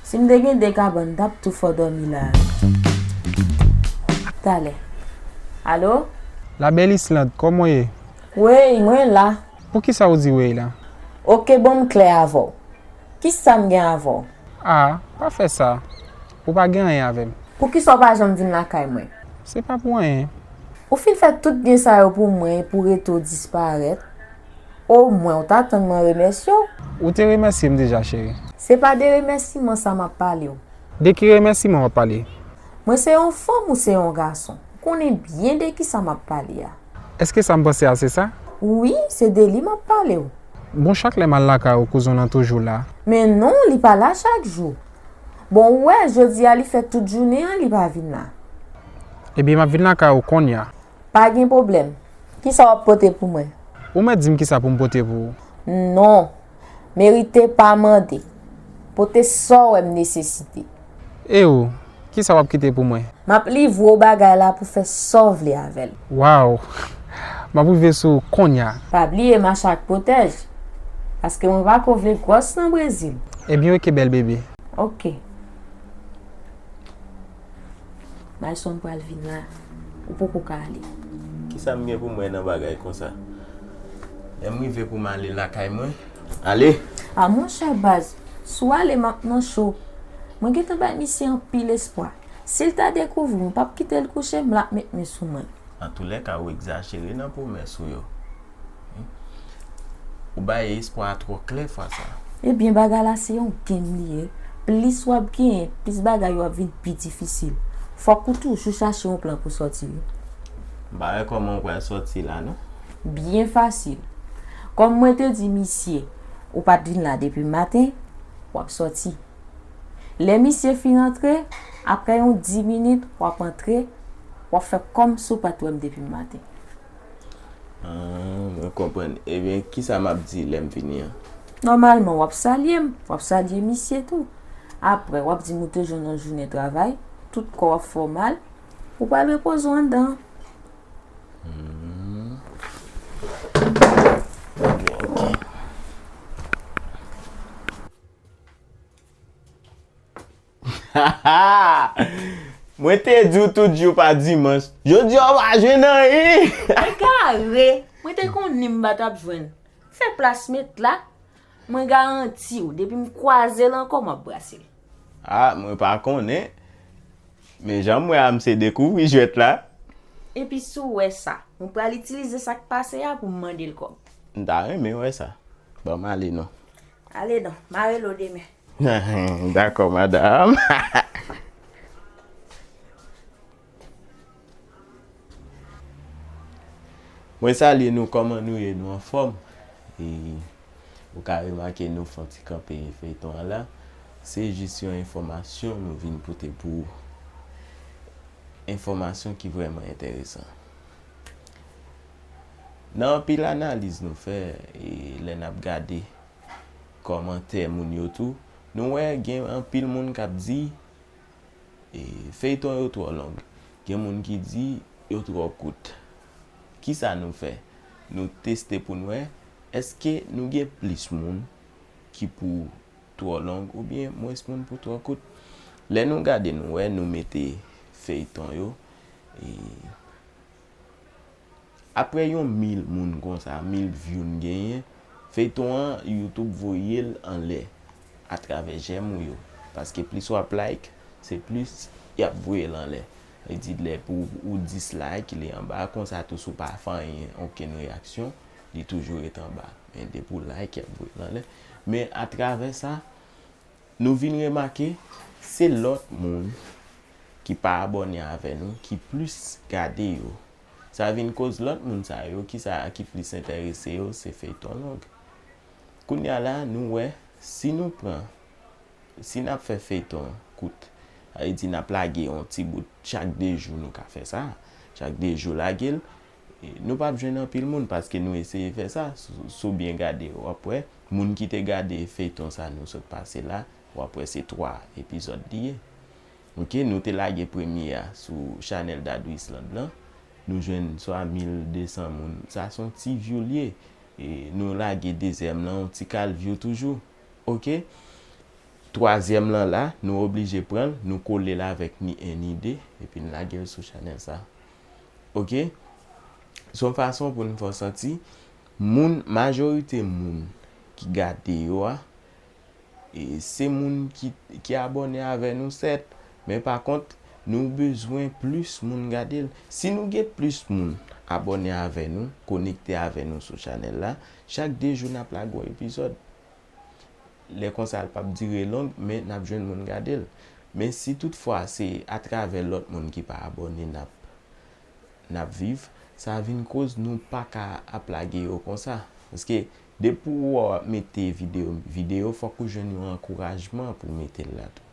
Si m te gen de kabann, m t ap tou fè w dòmi la wi. Talè. Alo? Labèl Islande, kòman w ye? Wey, mwen la. Poukisa w di wey la? Oke, bon, m klè avè w. Kisa m gen avè w? A, pa fè sa. Ou pa gen anyen avè m. Poukisa w pa janm vin lakay mwen? Se pa pou anyen. Ou fin fè tout byen sa yo pou mwen, pou rete w disparèt? Omwen, ou t atann mwen remèsye w? Ou te remèsye m deja, cheri. Se pa de remèsiman sa m ap pale w. De ki remèsiman w ap pale? Mwen se yon fanm, ou se yon gason. Ou konnen byen de kisa m ap pale a. Èske sa m panse a se sa? Wi, se de li m ap pale w. Bon, chak lè m al lakay ou, kouzen w nan toujou la. Men non, li pa la chak jou. Bon, ou wè, jodi a li fè tout jounen an, li pa vin la. Ebyen, m ap vin lakay ou kounye a. Pa gen pwoblèm. Kisa w ap pote pou mwen? Ou mèt di m kisa pou m pote pou ou. Non. Merite pa mande. Pote sa w wè m nesesite. E ou, kisa w ap kite pou mwen? M ap livre w bagay la pou fè sa w vle avè l. Waw! M ap rive sou ou kounye a. Pa bliye mache ak pwotèj. Paske mwen pa ko vle gwòs nan Brezil. Ebyen, oke, bèl bebe. Oke. Mayson pral vin la. Ou poko ka ale. Kisa m gen pou mwen nan bagay konsa? Lè m rive pou m ale lakay mwen. Ale! A monchè baz, si w ale m ap nan cho. Mwen gentan bay misye anpil espwa. Si l ta dekouvri m, m p ap kite l kouche m, l ap met men sou mwen. Antoulèka, ou egzajere nan pwomès ou yo. Ou bay espwa a twò klè fwa sa. Ebyen, bagay la se yon game li ye. Plis w ap genyen, plis bagay yo ap vin pi difisil. Fòk ou toujou chache yon plan pou sòti wi. M pa wè kòman ou pral sòti la non. Byen fasil. Kòm mwen te di misye, ou pa t vin la depi maten, w ap sòti. Lè misye fin antre, apre yon dis minit, w ap antre, w ap fè kòmsi w pa t wè m depi maten. Ah, mwen konprann. Ebyen, kisa m ap di lè m vini an? Nòmalman, w ap salye m, w ap salye misye tou. Apre, w ap di m ou te jwenn yon jounen travay, tout kò w ap fè w mal, ou pral repoze w anndan an. Hmm. Ebyen, oke. Mwen te di w tout jou pa dimanch. Jodi a w pa jwenn anyen. Egare, mwen te konnen m pa t ap jwenn. Fè plas met la, mwen garanti w, depi m kwaze l ankò, m ap brase l. Ah, mwen pa konnen. Men jan m wè a, m se dekouvri jwèt la. Epi si w wè sa, mwen pral itilize sa k pase a pou m mande l kòb. M ta renmen wè sa. Ban m ale non. Ale non, m a rele w demen. Dakò, madanm. Mwen salye nou, kòman nou ye? Nou anfòm? E ou ka remake nou fè yon ti kanpe feyton an la. Se jis yon enfòmasyon nou vin pote pou ou. Enfòmasyon ki vrèman enteresan. Nan anpil analiz nou fè, e lè n ap gade kòmantè moun yo tou, nou wè gen anpil moun k ap di, e, feyton yo twò long. Gen moun ki di yo twò kout. Kisa nou fè? Nou teste pou n wè, èske nou gen plis moun ki pou twò long oubyen mwens moun pou twò kout? Lè nou gade, nou wè, nou mete feyton yo, e, apre yon mil moun konsa, mil view n genyen, feyton an, YouTube voye l anlè atravè jèm ou yo. Paske plis w ap like, se plis y ap voye l anlè. Sa vle di, lè pou ou dislike, li anba, konsa tou, si w pa fè anyen, okenn reyaksyon, li toujou ret anba. Men depi w like, y ap voye l anlè. Men atravè sa, nou vin remake, se lòt moun ki pa abòne avè nou ki plis gade yo. Sa vin koz lòt moun sa yo, ki sa ki plis enterese yo, se feyton long. Kounye a la, nou wè, si nou pran, si n ap fè feyton kout, sa vle di n ap lage yon ti bout chak de jou, nou ka fè sa, chak de jou lage l, e nou p ap jwenn anpil moun, paske nou eseye fè sa. Si, si w byen gade, w ap wè, moun ki te gade feyton sa nou sot pase la, w ap wè se twa epizòd li ye. Oke, nou te lage premye a sou chanèl Dadou Island lan. Nou jwenn swa mil de san moun. Sa se yon ti view l ye. E nou lage dezyèm lan yon ti kal view toujou. Oke? Twazyèm lan la, nou oblije pran l, nou kole l avèk ni en ni de, epi n lage l sou chanèl sa. Oke? Se yon fason pou n fè w santi, moun, majorite moun ki gade yo a, e se moun ki, ki abòne avè nou, sèt, men pa kont, nou bezwen plis moun gade l. Si nou gen plis moun abòne avè nou, konekte avè nou sou chanèl la, chak de jou n ap lage yon epizòd. Lè konsa, l p ap dire long, men n ap jwenn moun gade l. Men si toutfwa se atravè lòt moun ki pa abòne n ap, n ap viv, sa vin koz nou pa ka ap lage yo konsa. Paske depi w wè w ap mete videyo, videyo, fòk ou jwenn yon ankourajman pou w mete l la tou.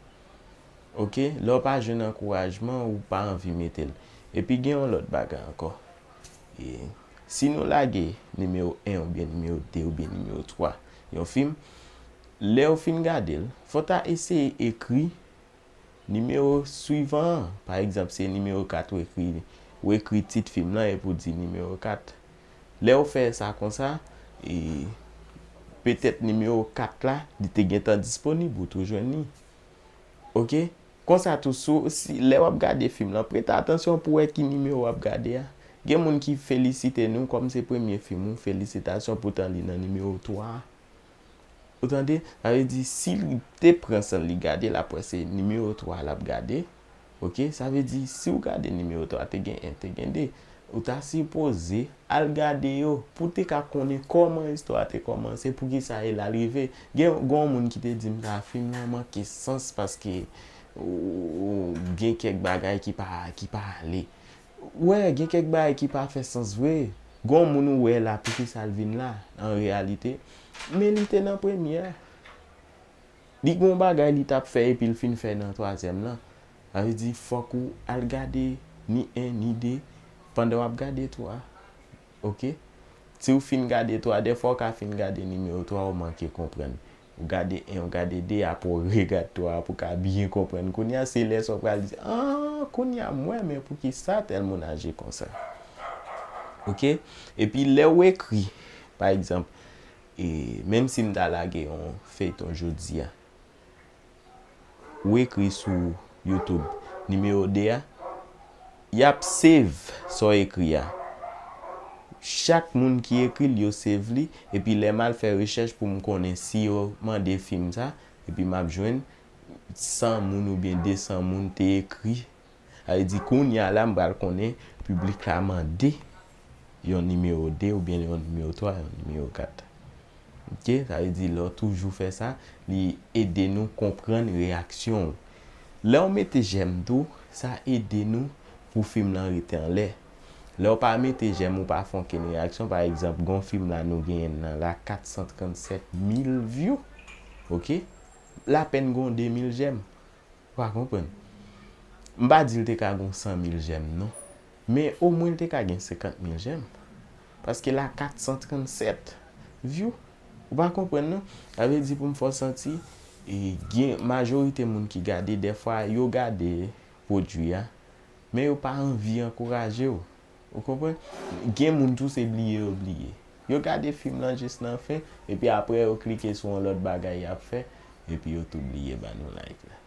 Oke? Lè w pa jwenn ankourajman, ou pa anvi mete l. Epi gen yon lòt bagay ankò. E si nou lage nimewo en oubyen nimewo de oubyen nimewo twa yon fim, lè w fin gade l, fò w ta eseye ekri nimewo swivan an. Pa egzanp, se nimewo kat ou ekri, ou ekri tit fim lan epi w di nimewo kat. Lè w fè sa konsa, e, petèt nimewo kat la, li te gentan disponib, ou tou jwenn li. Oke? Konsa tou, si, si, lè w ap gade fim lan, prete atansyon pou w wè ki nimewo w ap gade a. Gen moun ki felisite nou kòm se premye fim ou, felisitasyon, poutan li nan nimewo twa. Ou tande? Sa vle di, si l te pran san l li gade, l ap wè se nimewo twa l ap gade. Oke? Sa vle di, si w gade nimewo twa, te gen en, te gen de. Ou ta sipoze al gade yo pou w te ka konnen kòman istwa a te kòmanse, poukisa e la l rive. Gen, gen yon moun ki te di m sa, fim nan manke sans paske ou, ou gen kèk bagay ki pa, ki pa ale. Ou wè, gen kèk bagay ki pa fè sans vre. Gen yon moun ou wè la, poukisa l vin la, an reyalite? Men li te nan premyè. Li gen yon bagay li t ap fè epi l fin fè nan twazyèm lan. Sa vle di, fòk ou al gade ni en, ni de, pandan w ap gade twa. Oke? Si w fin gade twa, dèfwa w ka fin gade nimewo twa, ou manke konprann. Ou gade en, ou gade de, apre w regade twa a pou w ka byen konprann. Kounye a, se lè sa w pral di, ah, kounye a, m wè, men poukisa tèl moun aji konsa? Oke? Epi lè w ekri, pa egzanp, e, menm si m ta lage yon feyton jodi a, ou ekri sou YouTube nimewo de a, y ap save sa w ekri a. Chak moun ki ekri l, yo save li, epi lè m al fè rechèch pou m konnen si yo mande fim sa, epi m ap jwenn san moun oubyen de san moun te ekri. Sa vle di, kounye a la, m pral konnen piblik la mande yon nimewo de oubyen yon nimewo twa, yon nimewo kat. Oke, sa vle di lè w toujou fè sa, li ede nou konprann reyaksyon w. Lè w mete jèm tou, sa ede nou pou fim lan rete anlè. Lè w pa mete jèm, ou pa fè okenn reyaksyon, pa egzanp, gen yon fim la nou genyen nan la, kat san trannsèt mil view. Oke? Lapèn gen yon de mil jèm. Ou pa konprann? M pa di l te ka gen san mil jèm, non. Men omwen l te ka gen senkant mil jèm. Paske la kat san trannsèt view. Ou pa konprann, non? Sa vle di pou m fè w santi, e, gen majorite moun ki gade, dèfwa yo gade pwodui a, men yo pa anvi ankouraje w. Ou konprann? Gen moun tou se bliye yo bliye. Yo gade fim lan jis nan fen, epi apre yo klike sou yon lòt bagay y ap fè, epi yo tou bliye ba nou like la.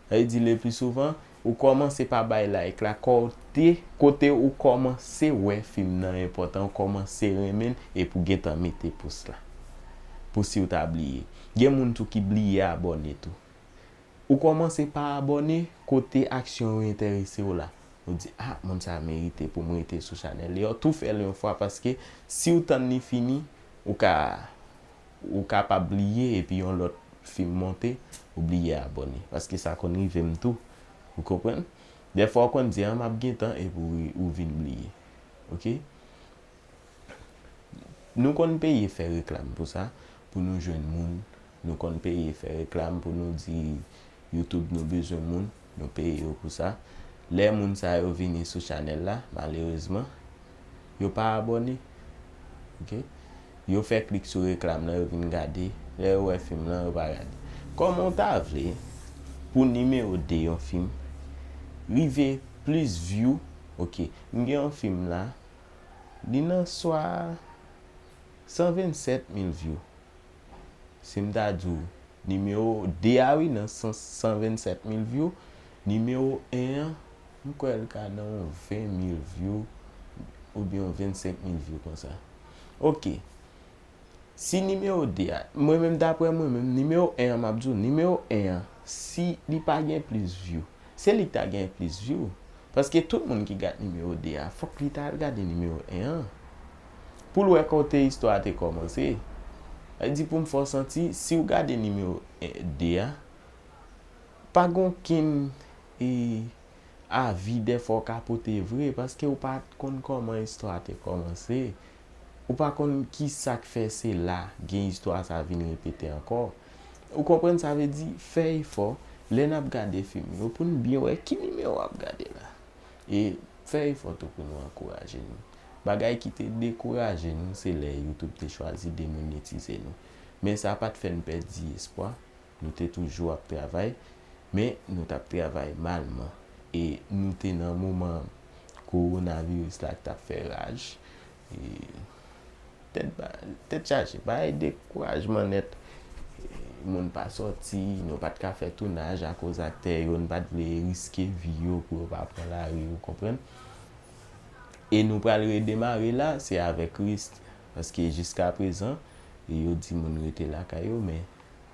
Sa vle di le pli souvan, ou kòmanse pa bay like la, kote, kote ou kòmanse wè fim nan enpòtan, ou kòmanse renmen l, epi w gentan mete pous la. Pou si w ta bliye. Gen moun tou ki bliye abòne tou. Ou kòmanse pa abòne kote aksyon yo enterese w la. Ou di, ah, moun sa a merite pou m rete sou chanèl li. Ou tou fè l yon fwa, paske si w tann li fini, ou ka, ou kapab bliye epi yon lòt fim monte, ou bliye abòne. Paske sa konn rive m tou. Ou konprann? Dèfwa ou konn di, ah, m ap gen tan epi ou, ou vin bliye. Oke? Nou konn peye fè reklam pou sa, pou nou jwenn moun. Nou konn peye fè reklam pou nou di YouTube nou bezwen moun, nou peye yo pou sa. Lè moun sa yo vini sou chanèl la, malerezman, yo pa abòne. Oke? Yo fè klik sou reklam nan, yo vin gade. Lè yo wè fim nan, yo pa gade. Kòman w ta vle pou nimewo de yon fim rive plis view? Oke, m gen yon fim la, li nan swa San vennsèt mil view. Si m ta di w nimewo de a, wi, nan san, san vennsèt mil view, nimewo en an, m kwè l ka nan yon ven mil view oubyen yon vennsenk mil view konsa. Oke. Si nimewo de a, mwen menm, daprè mwen menm, nimewo en an, m ap di w, nimewo en an, si li pa gen plis view, se li ki ta gen plis view. Paske tout moun ki gad nimewo de a, fòk li ta al gade nimewo en an. Pou l wè kote istwa a te kòmanse. Sa vle di, pou m fè w santi, si w gade nimewo de a, pa gen okenn, e, avi dèfwa w ka pote vre, paske w pa t konn kòman istwa a te kòmanse. Ou pa konn ki sa k fè se la gen istwa sa vin repete ankò. Ou konprann, sa vle di, fè efò, lè n ap gade fim yo, pou n byen wè ki nimewo w ap gade la. E fè efò tou pou nou ankouraje nou. Bagay ki te dekouraje nou, se lè YouTube te chwazi demonetize nou. Men sa pa t fè n pèdi espwa. Nou te toujou ap travay, men nou t ap travay malman. E nou te nan moman kowonaviris la ki t ap fè raj. E tèt ba-, tèt chaje, bagay dekourajman nèt. E moun pa sòti, nou pa t ka fè tounaj akoz aktè yo, nou pa t vle riske vi yo pou yo pa pran lari, ou konprann? E nou pral redemare la, se avèk risk. Paske jiskaprezan, yo di moun rete lakay yo, men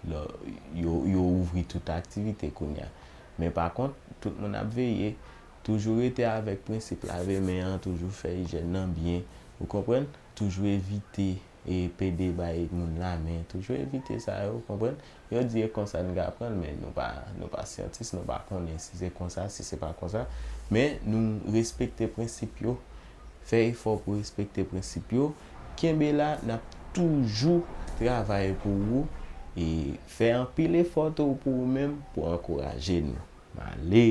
lò, yo, yo ouvri tout aktivite kounye a. Men pa kont, tout moun ap veye. Toujou rete avèk prensip lave men an, toujou fè ijyèn nan byen. Ou konprann? Toujou evite, e, pede bay moun lamen. Toujou evite sa yo, ou konprann? Yo di e konsa n ka pran l, men nou pa, nou pa syantis, nou pa konnen si se konsa, si se pa konsa. Men nou respekte prensip yo, fè efò pou respekte prensip yo. Kenbe la, n ap toujou travay pou ou e fè anpil efò tou pou ou menm pou ankouraje nou. M ale!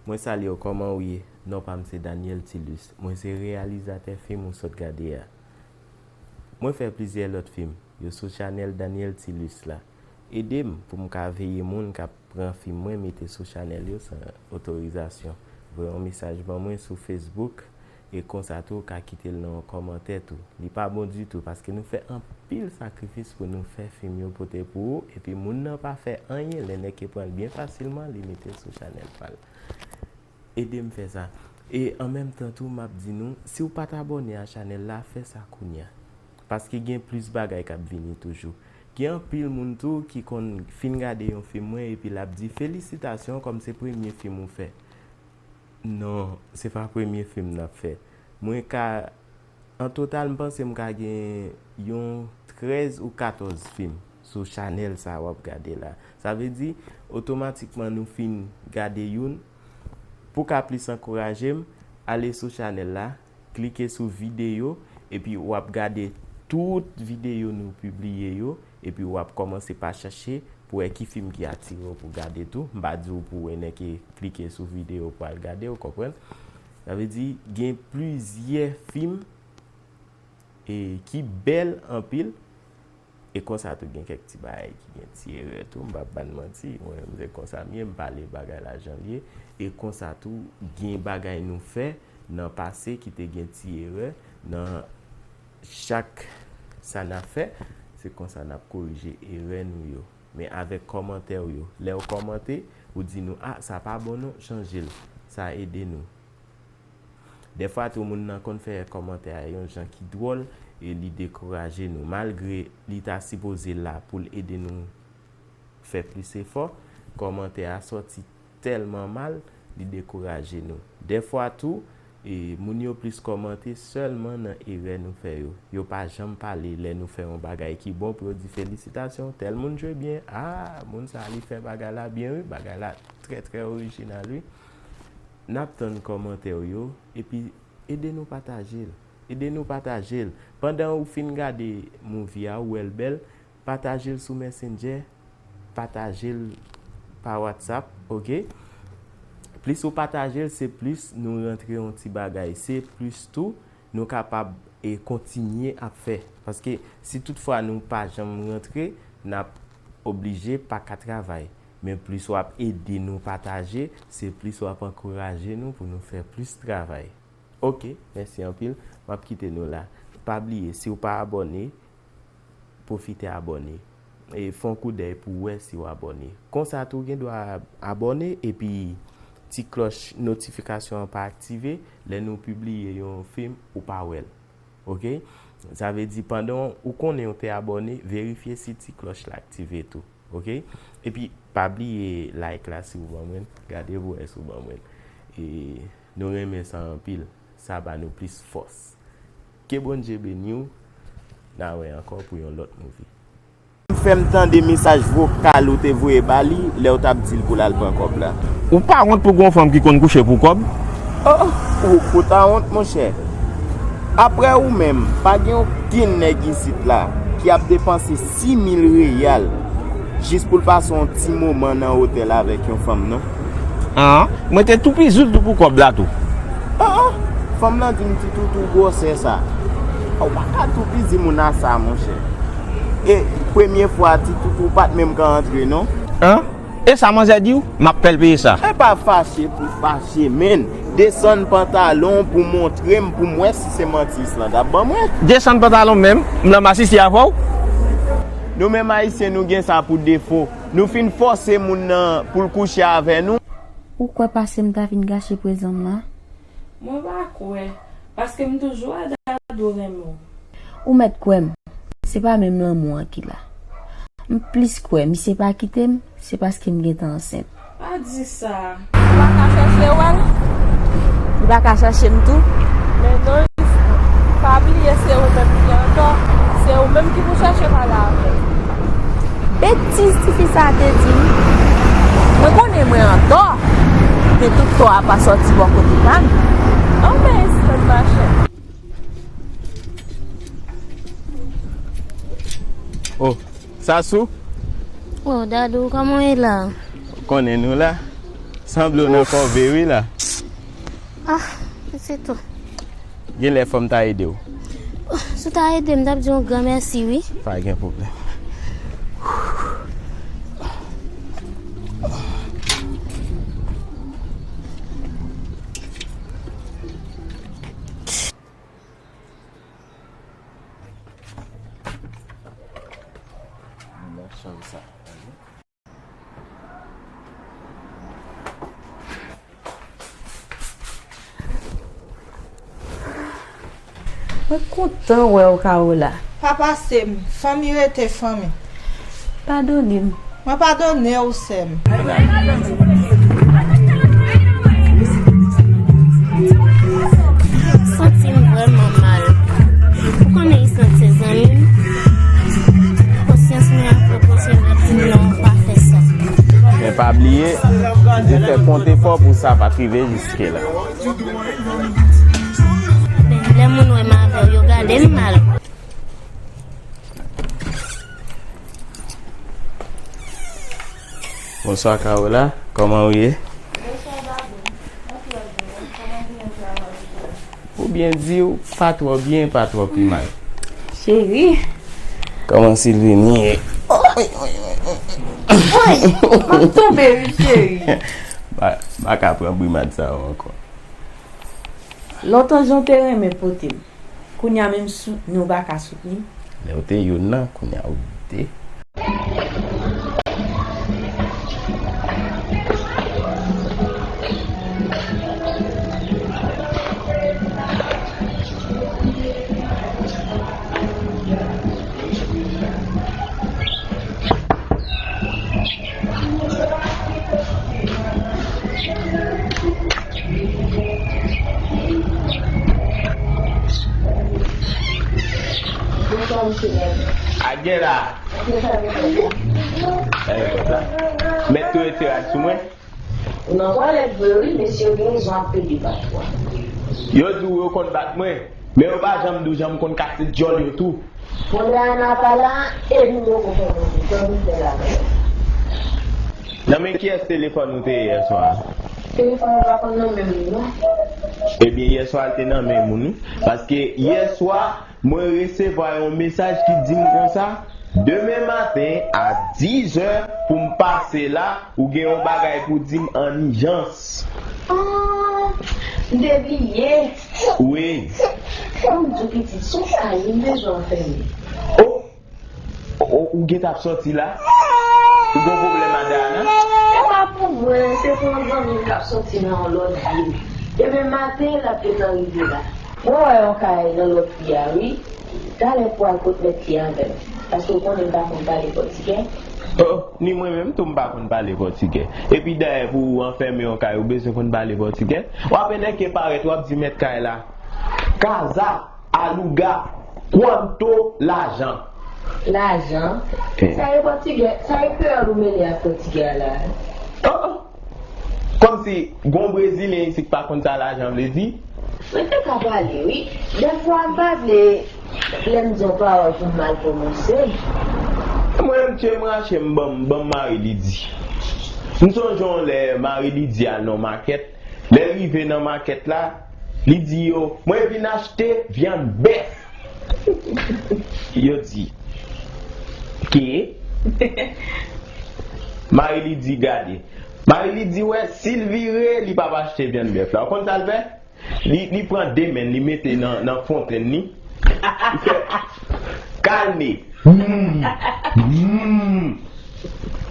Mwen salye w, kòman ou ye? Non pa m se Daniel Tilus. Mwen se reyalizatè fim ou sot gade a. Mwen fè plizyè lòt fim. Yo sou chanèl Daniel Tilus la. Ede m pou m ka veye moun k ap pran fim mwen mete sou chanèl yo san otorizasyon. Voye yon mesaj ban mwen sou Facebook e konsa tou w ka kite l nan yon kòmantè tou. Li pa bon ditou paske nou fè anpil sakrifis pou nou fè fim yo pote pou ou epi moun nan pa fè anyen lè nèg yo pran l byen fasilman li mete l sou chanèl pa l. Ede m fè sa. E an menm tan tou, m ap di nou, si w pa t abòne a chanèl la, fè sa kounye a. Paske gen plis bagay k ap vini toujou. Gen anpil moun tou ki konn fin gade yon fim mwen epi l ap di, "Felisitasyon, kòm se premye fim ou fè." Non, se pa premye fim n ap fè. Mwen ka An total, m panse m ka gen yon trèz ou katòz fim sou chanèl sa w ap gade la. Sa vle di, otomatikman nou fin gade youn. Pou w ka plis ankouraje m, ale sou chanèl la, klike sou videyo, epi w ap gade tout videyo nou pibliye yo, epi w ap kòmanse pa chache pou wè ki fim ki atire w pou gade tou. M pa di w pou w enke klike sou videyo pou al gade, w konprann? Sa vle di, gen plizyè fim e ki bèl anpil. E konsa tou gen kèk ti bagay ki gen ti erè tou, m p ap bann manti, mwen menm se konsa m ye, m pale bagay la jan l ye. E konsa tou gen bagay nou fè nan pase ki te gen ti erè. Nan chak sa n ap fè, se konsa n ap korije erè nou yo. Men avèk kòmantè w yo. Lè w kòmante, ou di nou, "A, sa pa bon non, chanje l." Sa ede nou. Dèfwa tou moun nan konn fè kòmantè a yon jan ki dwòl e li dekouraje nou. Malgre li ta sipoze la pou l ede nou fè plis efò, kòmantè a sòti tèlman mal, li dekouraje nou. Dèfwa tou, e, moun yo plis kòmante sèlman nan erè nou fè yo. Yo pa janm pale lè nou fè yon bagay ki bon pou yo di, "Felisitasyon, tèl moun jwe byen. A, moun sa a li fè bagay la byen wi, bagay la trè, trè orijinal wi." N ap tann kòmantè w yo, epi ede nou pataje l. Ede nou pataje l. Pandan ou fin gade movie a, ou wè l bèl, pataje l sou Messenger, pataje l pa WhatsApp, oke? Plis ou pataje l, se plis nou rantre yon ti bagay. Se plis tou nou kapab e kontinye ap fè. Paske si toutfwa nou pa janm rantre, n ap oblije pa ka travay. Men plis w ap ede nou pataje, se plis w ap ankouraje nou pou nou fè plis travay. Oke, mèsi anpil. M ap kite nou la. Pa bliye, si w pa abòne, pwofite abòne. E fè yon koudèy pou w wè si w abòne. Konsa tou, w gen dwa abòne epi ti klòch notifikasyon an pa aktive. Lè nou pibliye yon fim, ou pa wè l. Oke? Sa vle di, pandan ou konnen w te abòne, verifye si ti klòch la aktive tou. Oke? Epi, pa bliye like la si w ban mwen. Gade pou wè si w ban mwen. E nou renmen sa anpil. Sa ba nou plis fòs. Ke Bondye beni w. N a wè ankò pou yon lòt movie. Fè m tande mesaj vokal ou te voye ba li lè w t ap di l pou l al pran kòb la. Ou pa wont pou gon fanm ki konn kouche pou kòb? Oh, ou, ou ta wont, monchè. Aprè ou menm, pa gen okenn nèg isit la ki ap depanse sis mil reyal jis pou l pase yon ti moman nan otèl avèk yon fanm, non. An, mwen te toupizi l tou pou kòb la tou. An, an, fanm lan di m ti toutou gwosè sa. Ou pa ka toupizi moun a sa, monchè. E premye fwa ti toutou pa t menm ka antre, non. An? E sa manzè di w? M ap fè l peye sa. E pa fache pou fache, menn. Desann pantalon w pou montre m, pou m wè si se manti Islanda ap ban mwen. Desann pantalon m menm? M nan masisi avè w? Nou menm Ayisyen, nou gen sa pou defo. Nou fin fòse moun nan pou l kouche avè nou. Ou kwè pase m ta vin gache prezan m la? Mwen pa kwè, paske m toujou wè Dadou renmen w. Ou mèt kwè m, se pa menm lanmou an ki la. M plis kwè misye pa kite m, se paske m gentan ansent. Pa di sa. Ou pa ka chèche wè l? Li pa ka chèche m tou? Men non, pa bliye se ou menm ki antò. Se ou menm ki pou chèche pale avè l. Betiz tifi sa a te di m, mwen konnen mwen antò, men tout tò a pa sòti bò kote pa m. Anben, Espen, machè. Oh, Sasou? Oh, Dadou, kòman w ye la? Ou konnen nou la. Sanble w nan kòve wi la. Ah, se tou. Genlè fò m ta ede w. Si w ta ede m, m t ap di w yon gran mèsi wi. Pa gen pwoblèm. Nan chanm sa. Mwen kontan wè w, Kaola. Pa pase m. Fanmi rete fanmi. Padone m. Mwen padone w, sè m. M santi m vrèman mal. Ou konnen Islande se zanmi m. Konsyans mwen ap repwoche m, l ap di m non, pa fè sa. Men pa bliye, ou fè pon efò pou sa pa t rive jiske la. Men lè moun wè m avè w, yo gade m mal. Bonswa, Kaola. Kòman ou ye? Bonswa, Dadou. Mwen trè byen. Kòman byen travay ou fè? Pou byen di w, pa twò byen, pa twò pi mal. Cheri. Kòman Silvini ye? Woy, m ap tonbe wi, cheri. Pa, pa ka pran brimad sa yo ankò. Lontan jan w te renmen pote m. Kounye a menm soutni w pa ka soutni m. Lè w te youn nan, kounye a w de. Agela. Mèt tou rete rad sou mwen. Ou nan twalèt vre wi, mesye yo gen rezon ap pede bat ou a. Yo di w yo konn bat mwen, men yo pa janm di w jan m konn kase dyòl yo tou. Pandan Ana pa la, e nou yo konn fè manje, sa nou fè la menm. Nan men kiyès telefòn ou te ye yèswa a? Telefòn ou pa konn nan men moun non. Ebyen, yèswa l te nan men moun wi, paske yèswa, mwen resevwa yon mesaj ki di m konsa, demen maten a diz è pou m pase la, ou gen yon bagay pou di m an ijans. Ah, M te bliye. Wi. Fò m di w pitit, se yon kay wi m bezwen anfème. O! O, ou gentan ap sòti la? Ou gon pwoblèm a Dayana? Se pa pou mwen, se pou yon zanmi m k ap sòti nan yon lòt vil. Demen maten, l ap gentan rive la. Mwen wè yon kay nan lòt ri a, wi. Talè pou w al kot mèt li avè m. Paske w konnen m pa konn pale pòtigè. O, ni mwen menm tou m pa konn pale pòtigè. Epi dayè pou w anfème yon kay, ou bezwen konn pale pòtigè? W ap enèke parèt, w ap di mèt kay la, Casa, aluga, cuánto, lajan. Lajan? Eh. Sa e pòtigè, sa e kreyòl ou mele ak pòtigè a la? O, o. Kòmsi gon brezilyen isit pa konn sa lajan vle di? Mwen te ka pale, wi. Dèfwa m pa vle lè m di yon pawòl pou m mal pwononse. Mwen, m tchwe m rache m ban m, ban m Marie Lydie. M sonje yon lè Marie Lydie al nan yon makèt. Lè l rive nan makèt la, li di yo, mwen vin achte vyann bèf. Yo di, ki? Marie Lydie gade. Marie Lydie wè, si l vire, li p ap achte vyann bèf la. Ou konn sa l fè? Li, li pran de men l, li mete nan, nan fontenn li. Li fè, kalme. Mm. Mm.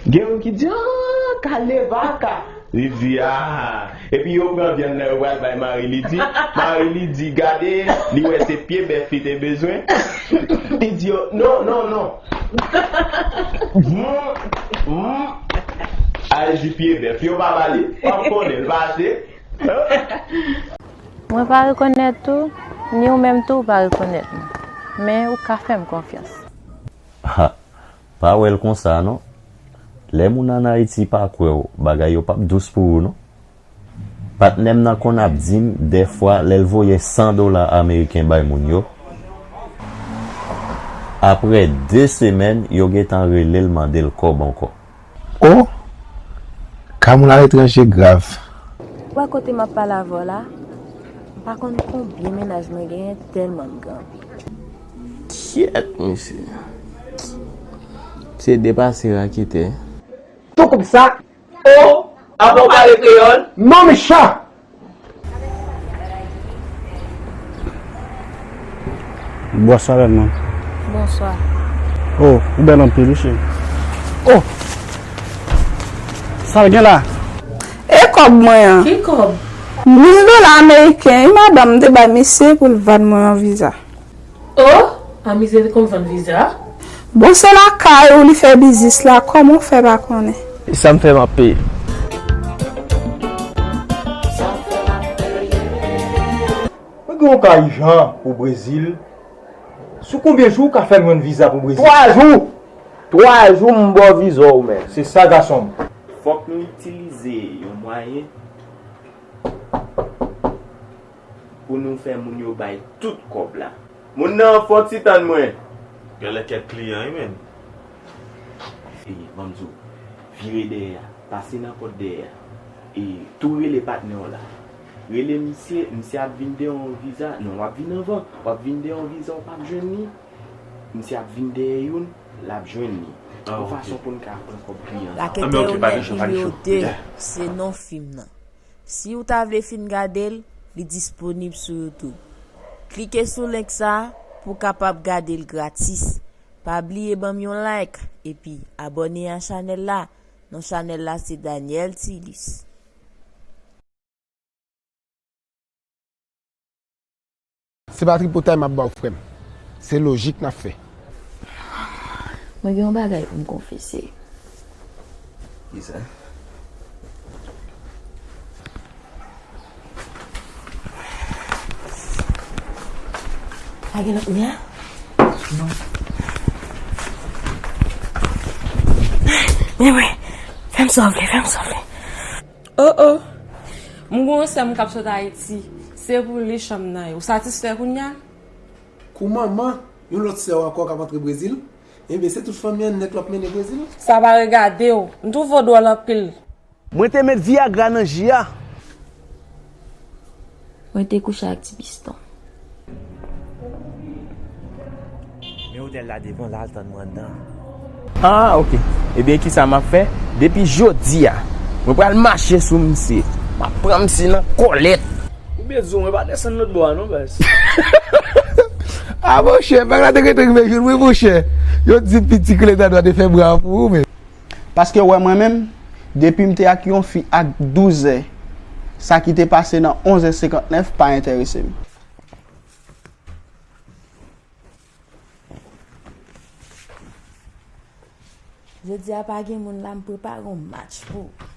Gen moun ki di, ah, kalme vaka. Li di, ah. Epi yo pran vyann nan, yo pral bay Marie Lydie. Marie Lydie gade, li wè se pye bèf li te bezwen. Li di yo, non, non, non. Mm, mm. Al di pye bèf, yo pa pale. W ap konnen, l pa achte. Mwen pa rekonèt ou, ni ou menm tou ou pa rekonèt mwen. Men ou ka fè m konfyans. Ha, pa wè l konsa non. Lè moun ann Ayiti pa kwè w, bagay yo p ap dous pou ou non. Patnè m nan konn ap di m dèfwa lè l voye san dola ameriken bay moun yo, apre de semèn, yo gentan rele l mande l kòb ankò. O! Ka moun aletranje grav. Ou wè kote m ap pale avè w la? M pa konn konbyen mennaj mwen genyen tèlman m gen anpil. Kyèt, mesye. Se depase raketè. Tou koup sa. O! Apa w pale kreyòl? Non, mechan! Bonswa, bèl mwen. Bonswa. O, ou bèl anpil, wi, cheri. O! Sa l gen la? E kòb mwen an. Ki kòb? Mil dola ameriken, wi, madanm, m te bay misye pou l vann mwen yon viza. O, a misye te konn vann viza? Bon, se lakay ou li fè biznis la, kòman w fè pa konnen? E sa m fè m ap peye. Mwen gen yon ka ijan pou Brezil. Sou konbyen jou w ka fè m jwenn viza pou Brezil? Twa jou! Twa jou m ba w viza w, men. Se sa, gason m. Fòk nou itilize yon mwayen pou nou fè moun yo bay tout kòb la. Moun nan, fè yon ti tann mwen. Genlè kèk kliyan, wi, menn. E, ban m di w, vire dèyè a, pase nan pòt dèyè a. E, tou rele patnè w la. Rele misye, misye ap vin dèyè yon viza. Non, w ap vin anvan. W ap vin dèyè yon viza, w p ap jwenn li. Misye ap vin dèyè youn, l ap jwenn li. Ah, yon fason pou n ka pran kòb kliyan sa. Laketè onèt nimewo de, se non fim nan. Si w ta vle fin gade l, li disponib sou YouTube. Klike sou link sa a pou w kapab gade l gratis. Pa bliye ban m yon like epi abòne a chanèl la. Non chanèl la se Daniel Tilus. Se pa tripotay m ap ba w, frè m. Se lojik n ap fè. Mwen gen yon bagay pou m konfese. Kisa? Pa gen lòt moun la? Non. Men mwen, fè m sa w vle, fè m sa w vle. O, o. M gen yon sè m k ap sot Ayiti. Se pou li chanm nan ye. Ou satisfè kounye a? Kou manman, yon lòt sè w ankò k ap antre Brezil? Ebyen, se tout fanmi an nèt w ap mennen Brezil? Sa pa regade w. M twouve w dwòl anpil. Mwen te met Viagra nan ji a. Mwen te kouche ak Ti Piston. Men otèl la devan la, al tann mwen anndan. Ah, ok. Ebyen, kisa m ap fè? Depi jodi a, mwen pral mache sou misye. M ap pran misye nan kòlèt. Ou Bezwen, mwen pa desann lòt bò a non, baz. Ah, monchè, bagay la te gentan rive jwenn mwen, monchè. Yo di piti Kleta dwa te fè bra pou ou, men. Paske wè mwen menm, depi m te ak yon fi ak douz è, sa ki te pase nan onz è senkant nèf pa enterese m. Jodi a pa gen moun la, m prepare yon match pou ou.